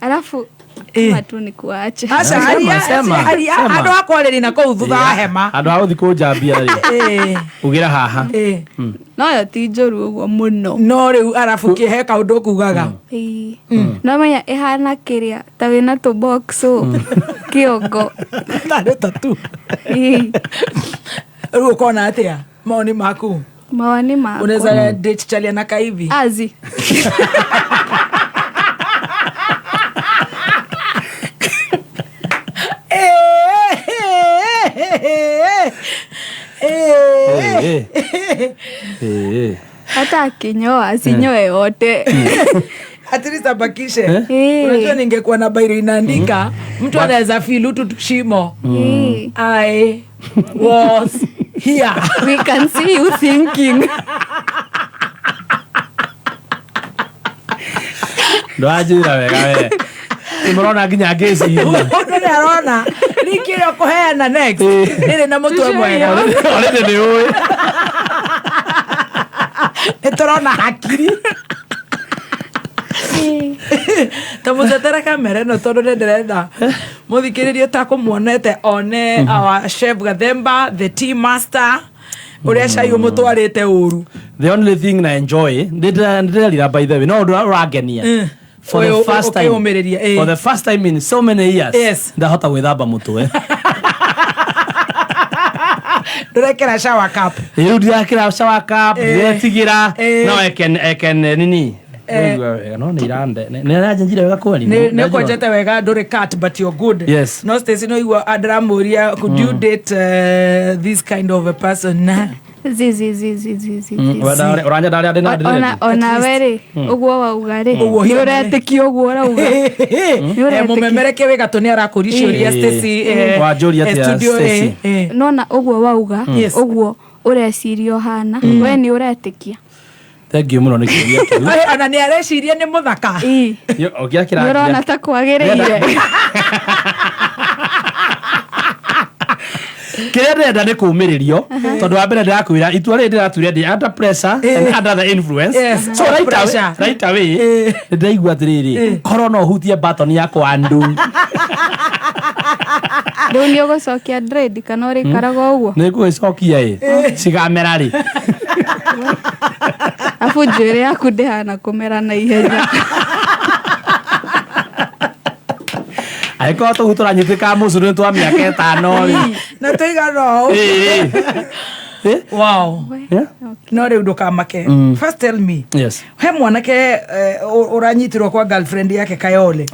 Alafu kama tu ni kuache. Aca, Sema, sema, sema. Andå akwarä na kå u thutha wa hema. Andå a gå thiä kå njambia rä ugä haha. No yo ti njũru ũguo mũno. No rä u arabu kä he kaå ndå kugaga. Ĩĩ. No menya ĩhana kĩrĩa ta wĩna tũ box ũ kĩongo. Tarä tatu. Ĩĩ. Rä u å kona atä a maoni maku? Mawoni makwa. Unaweza date chalia na kaivi? Azi. Hata akinyoa asinyoe yote. At least abakishe. Eh. Unajua ningekuwa na bairo inaandika, mtu anaweza feel utu tushimo. I was here. We can see you thinking. Ndwanjä ra wega we nä må rona nginya ngä ciria. Mũndũ nĩ arona riki ĩrĩa ũkũheana next ĩrĩ na mũtwe mwega. Orä nä å ä. Nĩ tũrona hakiri. Ta mũtetere kamera ĩno tondũ nĩ ndĩrenda mũthikĩrĩrie ũtakũmuonete one our chef Gathemba the tea master ũrĩa cai ũmũtwarĩte ũru. The only thing na enjoy nä ndärerira by the way no å ndå å rangenia for the Ũyũ first time ũkĩũmĩrĩria, for the first time in so many years ndahota gwĩthamba mũtwe. Ndũrekĩra shower cap? Rĩu ndirakĩra shower cap. Ndiretigĩra. No I can nini. Ndĩraigua wega, no nĩ irande nĩ iranjenjire wega kweli. Nä kwenjete wega, ndå rä cut but you're good. Yes. No Stacy no igua ndĩramũria, could you date this kind of a person? Na Zi zi zi zi zi zi. Ũranyenda arĩa ndĩ na Ona onawe rĩ, ũguo wauga rĩ, Ũguo nĩ hiyo ũretĩkia ũguo ũrauga? Nĩ ũretĩkia? Mũmemereke wĩ gatũ nĩ arakũria ciũria Stacy, Wanjũria atĩa, studio, Stacy? Nona ũguo wauga, Yes. ũguo ũreciria ũhana, we nĩ ũretĩkia? Thank you mũno nĩ kĩũria kĩu. Ona nĩ areciria nĩ mũthaka. Yo, ũngĩakĩra Nĩ ũrona ta kwagĩrĩire? Kĩrĩa ndĩrenda nĩ kũũmĩrĩrio tondũ wa mbere ndĩrakwĩra itua rĩrĩ ndĩratuire ndĩ under pressure and under the influence. Yes, So right away, pressure. right away nĩ ndĩraigua atĩrĩrĩ korwo no ũhutie button yakwa ndu. Rĩu nĩ ũgũcokia dread kana ũrĩikaraga ũguo? Nĩ ngũgĩcokia ĩ cigamera rĩ. Abu njuĩrĩ yaku ndĩhana kũmera na ihenya. Angĩkorwo tũu tũranyitĩkaga mũcuru nĩ twa mĩaka 5 rĩ. Na tũigana ũũ. Ĩ. Wow. Yeah? No rĩu ndũkamake. First tell me, Yes. he mwanake ũranyitirwo kwa girlfriend yake Kayole.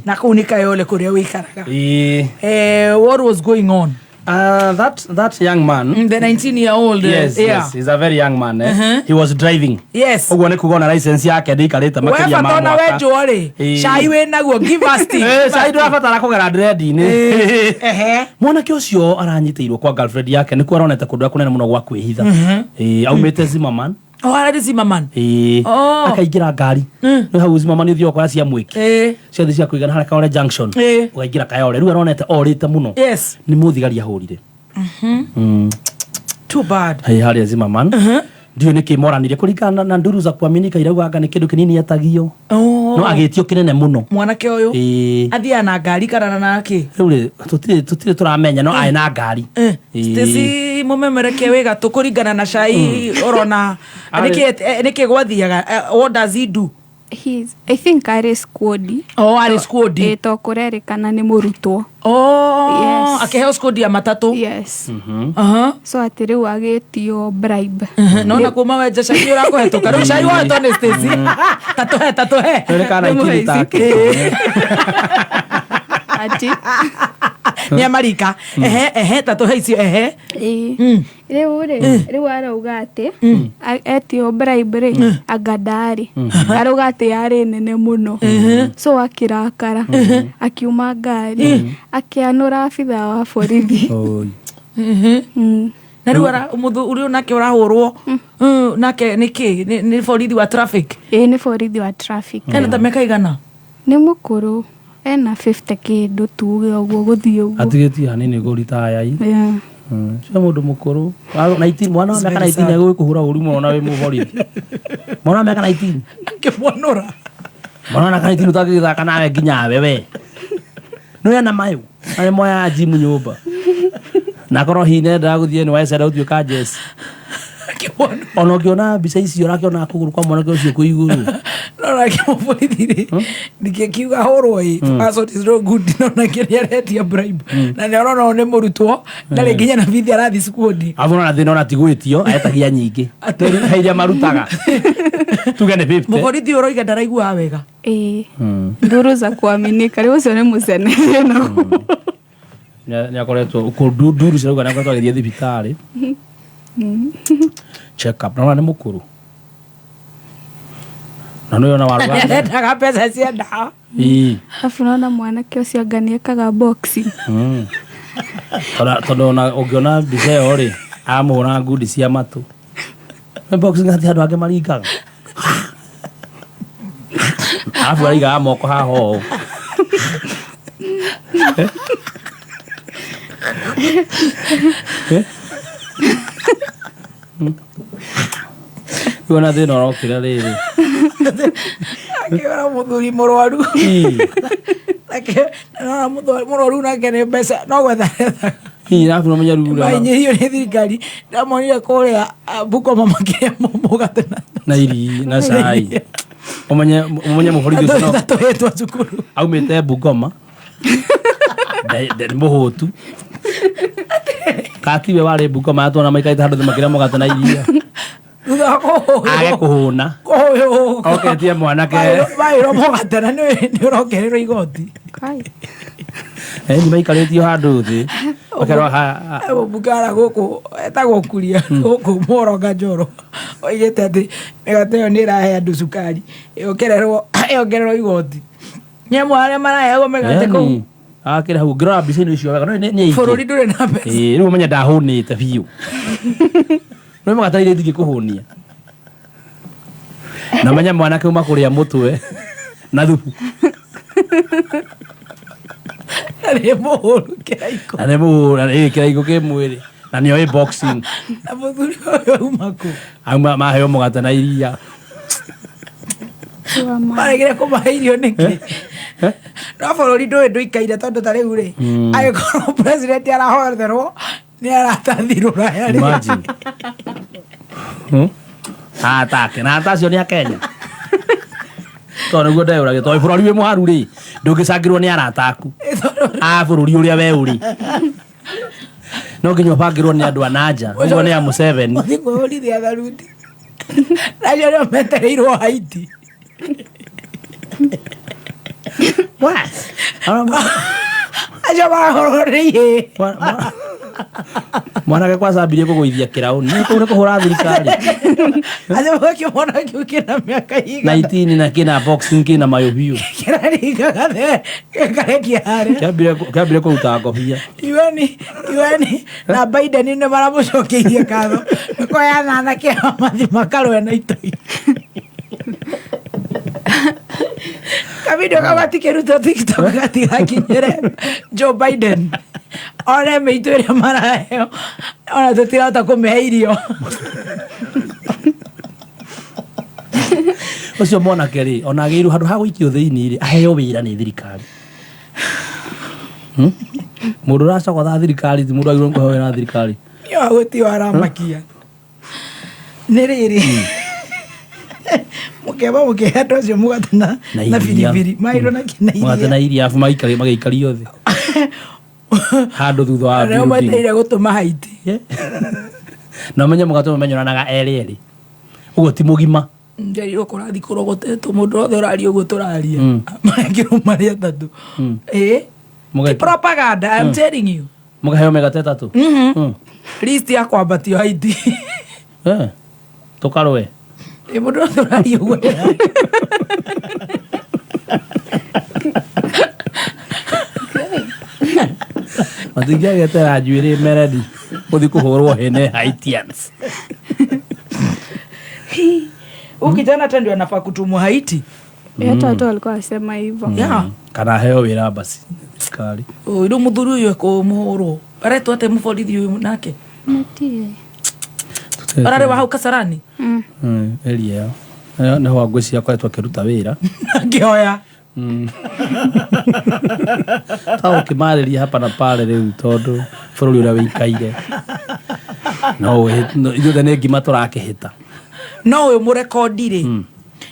Na kũu nĩ Kayole kũrĩa wĩikaraga. Ĩ. What was going on? That young man, The 19 year old. Yes, yeah. yes, he's a very young man, eh? He was driving. Yes. Ũguo nĩ kuga ona license yake ndĩikarĩte We makĩria ma bata ona mwaka. wenjwo rĩ, cai wĩ naguo, give us tea. Cai ndũrabatara kũgera dread-inĩ. Ehe. Mwanake ũcio aranyitĩirwo kwa girlfriend yake nĩkuo aronete kũndũ kũnene mũno gwa kwĩhitha. Aumĩte Zimmerman. Oh, ararĩ Zimmerman. Oh. Akaingĩra ngari nĩ hau Zimmerman ũthiaga ũkora cia mwĩki ciothe cia kũigana harĩa Kayole Junction. Ũkaingĩra Kayole rĩu aronete orĩte mũno. Nĩ mũthigari ahũrire. Too bad. Hĩ, harĩa Zimmerman ndiũĩ nĩkĩ moranire kũringana na nduru za kuaminika irauga anga nĩ kĩndũ kĩnini etagio. Oh. No agĩtio kĩnene mũno. Mwanake ũyũ athiaga na ngari kana na kĩ? Rĩu rĩ tũtirĩ tũramenya no arĩ na ngari. Stacy mũmemereke wĩ gatũ kũringana na cai ũrona nĩkĩ gwathiaga, what does he do? He's, I think arĩ squad. Oh, arĩ squad. Ĩ, to kũrerĩkana nĩ mũrutwo. Oh, Yes. akĩheo squad ya matatũ. Yes. So atĩ rĩu agĩtio bribe. Nona kuma wenja cai nĩ ũrakũhetũka rĩu cai woetwo nĩ Stacy. Tatũhe tatũhe. Rĩrĩkana ikiri take. Ati. Nĩ amarika. Ehe ehe tatũhe icio ehe. Ĩ. Rĩu rĩ, rĩu arauga atĩ etio bribe rĩ, anga ndarĩ. Arauga atĩ yarĩ nene mũno. So akĩrakara, akiuma ngari, akĩanũra abithaa wa borithi. Na rĩu ũrĩa nake ũrahũrwo nake nĩ kĩ? Nĩ borithi wa traffic? Ĩ, nĩ borithi wa traffic. Ena ta mĩaka igana? Nĩ mũkũrũ. Ena 50 kĩndũ tuge ũguo gũthiĩ ũguo. Atigĩtie hanini kũritaya i. Yeah. Cio mũndũ mũkũrũ. 19 mwana wa mĩaka 19 agũkũhũra ũru mũno na wĩ mũborithi. Mwana wa mĩaka 19. Akĩmwanũra. Mwana kana itinu tangĩgĩthaka nawe nginya we we. Nĩ na mayo. Na nĩ moya gym nyũmba. Na korwo hihi nĩendaga gũthiĩ NYS enda gũtuĩka jesi. Ona ũngĩona mbica icio ũrakĩona kũgũrũ kwa mwanake ũcio kwĩ igũrũ. No nake mũborithi rĩ nĩkĩ kiuga hũrwo ĩ assault is no good no nake nĩ aretia bribe na nĩ arona ũyũ nĩ mũrutwo ndarĩ nginya na bithi arathiĩ cukuru. Arabu ona thĩna ona ti gwĩtio etagia nyingĩ. He iria marutaga. Tuge nĩ 50. Mũborithi ũyũ ũroiga ndaraiguaga wega. Ĩĩ. Nduru za kuaminika rĩu ũcio nĩ mũcene Nĩ akoretwo nduru cirauga nĩ akoretwo agĩthiĩ thibitarĩ check up. Na ona nĩ mũkũrũ. Na nĩ ona waruga. Arendaga mbeca cia ndawa. Ĩĩ. Arabu naona mwanake ũcio anga nĩekaga boxing. Tondũ ona ũngĩona mbica ĩyo rĩ amũhũra ngundi cia matũ. Nĩ boxing hati handũ angĩ maringaga. Arabu araigaga moko haha ũũ. Rĩu ona thĩna ũrokĩra rĩrĩ. Akĩona mũthuri mũrwaru. Nake nona mũrwaru nake nĩ mbeca no gwetha arethaga. Hihi arabu no menya rĩu Mahinyĩrĩrio nĩ thirikari ndamonire kũrĩa Bungoma makĩrĩa mũgate na iria na cai. Ũmenye ũmenye mũborithi ũcio no tũhetwo cukuru. aumĩte Bungoma. Nĩ mũhũtu. Katiwe warĩ Bungoma atwana maikarĩte handũ thĩ makĩrĩa mũgate na iria. Thutha wa Age kũhũna. kũhũyũka. Oketie mwanake. Maĩrwo mũgate na nĩ ũrongererwo igoti. Nĩ maikarĩtio handũ thĩ. Makerwo ha Mũmbunge wa gũkũ etagwo Kuria gũkũ Mũhoronga Njoro oigĩte atĩ mĩgate ĩyo nĩ ĩrahe andũ cukari ĩongererwo igoti. Nĩ amwe arĩa maraheagwo mĩgate kũu. Yani, akĩrĩ hau ngĩrora mbica-inĩ icio wega no nĩ aingĩ. Bũrũri ndũrĩ na mbeca. Ĩĩ, rĩu ũmenye ndahũnĩte biũ. No mũgate iria itingĩkũhũnia. Na ũmenye mwanake uma kũrĩa mũtwe na thubu. Na nĩ mũhũru kĩraikũ. Na nĩ mũhũra ĩĩ kĩraikũ kĩ mwĩrĩ. Na nĩ oĩ boxing. Na mũthuri ũyũ auma kũ? Auma maheo mũgate na iria. Maregire kũmahe irio nĩkĩ? No bũrũri ndũĩ ndũikaire tondũ ta rĩu rĩ angĩkorwo president arahotherwo nĩ aratathi rũraya rĩ. Imagine. Atake na ata acio nĩ a Kenya. Tondũ nĩguo ndeyũragia tondũ bũrũri wĩ mũharu rĩ ndũngĩcangĩrwo nĩ arata aku a bũrũri ũrĩa we ũrĩ. No nginya ũbangĩrwo nĩ andũ a nanja ũguo nĩ a Museveni. Ũthiĩ kwĩhũrithia tharuti. Na acio nĩo metereirwo Haiti. Acio marahũrwo nĩ ihĩĩ. Mwanake kwanza ambirie kũgũithia kĩraũni nĩ kũu nĩ kũhũra thirikari. Acio makĩmona kĩu kĩna mĩaka igana. 19 na kĩna boxing kĩna mayũ biũ. Kĩraringaga the gĩkarekia harĩa. Kĩambire kũruta ngobia. UN na Biden nĩ maramũcokeirie ngatho nĩ kũheana anake ao mathiĩ makarũe na itoi. Kavidio kau gatikĩrutwo TikTok gatigakinyĩre Joe Biden one mĩitũ ĩrĩa maraheo ona tũtirahota kũmĩhe irio. Ũcio mwanake rĩ ona agĩrĩirwo handũ ha gũikio thĩinĩ rĩ aheo wĩra nĩ thirikari. Mũndũ ũracogotha thirikari ti mũndũ agĩrĩirwo nĩ kũheo wĩra na thirikari. Nĩ wa gũtio aramakia. Nĩ rĩrĩ mũkeba mũkĩhe andũ acio mũgate na Na na iria. biribiri mairwo na kĩna Mũgate na iria arabu magĩikario thĩ. Handũ thutha wa Nĩo building. metereire gũtũma Haiti. Na ũmenye mũgate ũyũ menyũranaga erĩ erĩ. Ũguo ti mũgima. Njerirwo kũrathiĩ kũrogotetwo mũndũ wothe ũraria ũguo tũraria. Marekĩrwo marĩ atatũ. Ĩĩ. Ti propaganda, I'm telling you. Mũkaheo mĩgate ĩtatũ. List ya kwambatio Haiti. Tũkarũe. Ĩ mũndũ wothe ũraria ũguo ndĩraria. Matingĩagetera njuĩrĩ meredi gũthiĩ kũhũrwo hĩ nĩ Haitians. Huyu kijana hata ndio anafaa kutumwa Haiti. Hata watu walikuwa wasema hivyo. Yeah. Kana aheo wĩra basi thirikari. Rĩu mũthuri ũyũ ekũmũhũrwo. Aretwo atĩa mũborithi ũyũ nake? Natie. Ararĩ wa hau Kasarani? Area ĩyo. Nĩho ngwĩciria akoretwo akĩruta wĩra. Ngĩhoya. Ta ũkĩmarĩria hapa na pale rĩu tondũ bũrũri ũrĩa wĩikaire no ithuothe nĩ ngima tũrakĩhĩta. No ũyũ mũrekondi rĩ,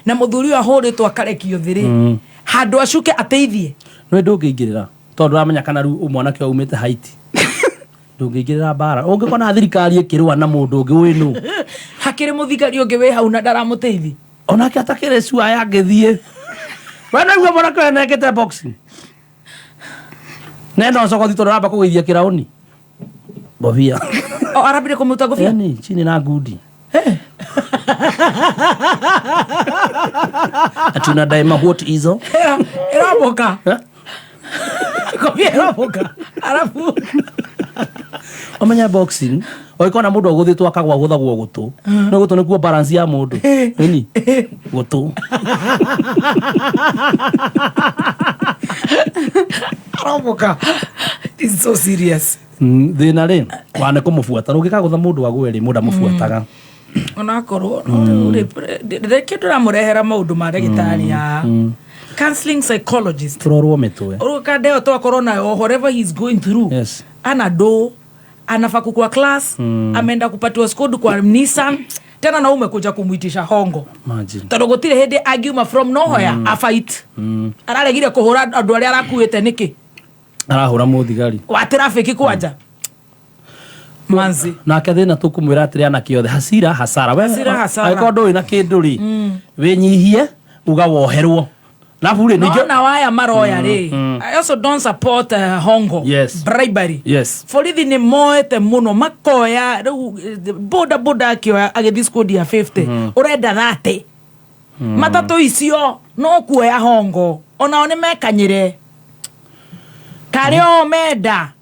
na mũthuri ũyũ ahũrĩtwo akarekio thĩ rĩ, handũ acuke ateithie. Nĩ ndũngĩingĩrĩra tondũ ndũramenya kana rĩu mwanake ũyũ aumĩte Haiti. Ndũngĩingĩrĩra mbara ũngĩkona thirikari ĩkĩrũa na mũndũ ũngĩ ũĩ nũ. Hakĩrĩ mũthigari ũngĩ wĩ hau na ndaramũteithia. Onake atakĩrĩ cua yangĩthiĩ we naigua mwanake ũyũ nekĩte boxing nenda ũcogothi tondũ aramba kũgũithia kĩraũni ngobia. O arambire kũmũruta ngobia. Yani chini na ngundi ati unadai mahuoti hizo. Ĩrombũka ngobia ĩrombũka arabu. Omenya boxing ũgĩkona mũndũ agũthĩtwo akagwa gũthagwo gũtũ no gũtũ nĩkuo balance ya mũndũ ĩni gũtũ. Aromboka. This is so serious. Thĩna rĩ wane kũmũbuata ũngĩkagũtha mũndũ agwe rĩ mũndũ amũbuataga. Onakorwo reke ndũramũrehera maũndũ ma ndagĩtarĩ ya counseling psychologist. Tũrorwo mĩtwe. Ũrũkandeo twakorwo nayo whatever he's going through. Yes. Ana do anafaa kukua class, ameenda kupatiwa squad kwa Nissan tena na umekuja kumuitisha hongo. Imagine. Tondũ gũtirĩ hĩndĩ angiuma from nowhere a fight. Araregire kũhũra andũ arĩa arakuĩte nĩkĩ? Arahũra mũthigari. Wa traffic kwanja. Manzi. Nake thĩna tũkũmwĩra atĩrĩ anake othe hasira hasara. We Hasira hasara. Angĩkorwo ndũĩ na kĩndũ rĩ wĩnyihie uga woherwo. Alafu rĩ ningĩ No na waya maroya rĩ. I also don't support hongo. Yes. Bribery. Yes. Borithi nĩ moete mũno makoya rĩu boda boda akĩoya agĩthiĩ squad ya 50 ũrenda 30 matatũ icio no kuoya hongo onao nĩ mekanyĩre karĩ o menda.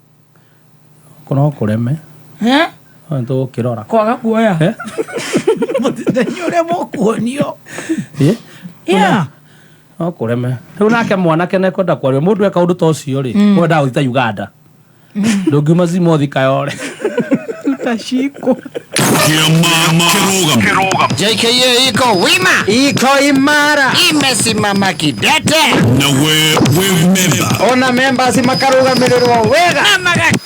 No kũreme. Eh? No nĩtũgũkĩrora. Kwaga kuoya. Eh? Mũthenya ũrĩa mũkuonio. Eh? Yeah. No kũreme. Rĩu nake mwanake nĩekwenda kwario mũndũ eka ũndũ ta ũcio rĩ wendaga gũthiĩ ta Uganda. Ndũngiuma Zimothi Kayore. Tutashikwo. JKA iko wima, iko imara, imesimama kidete. Na we member. Ona members makarugamirĩrwo wega na magake.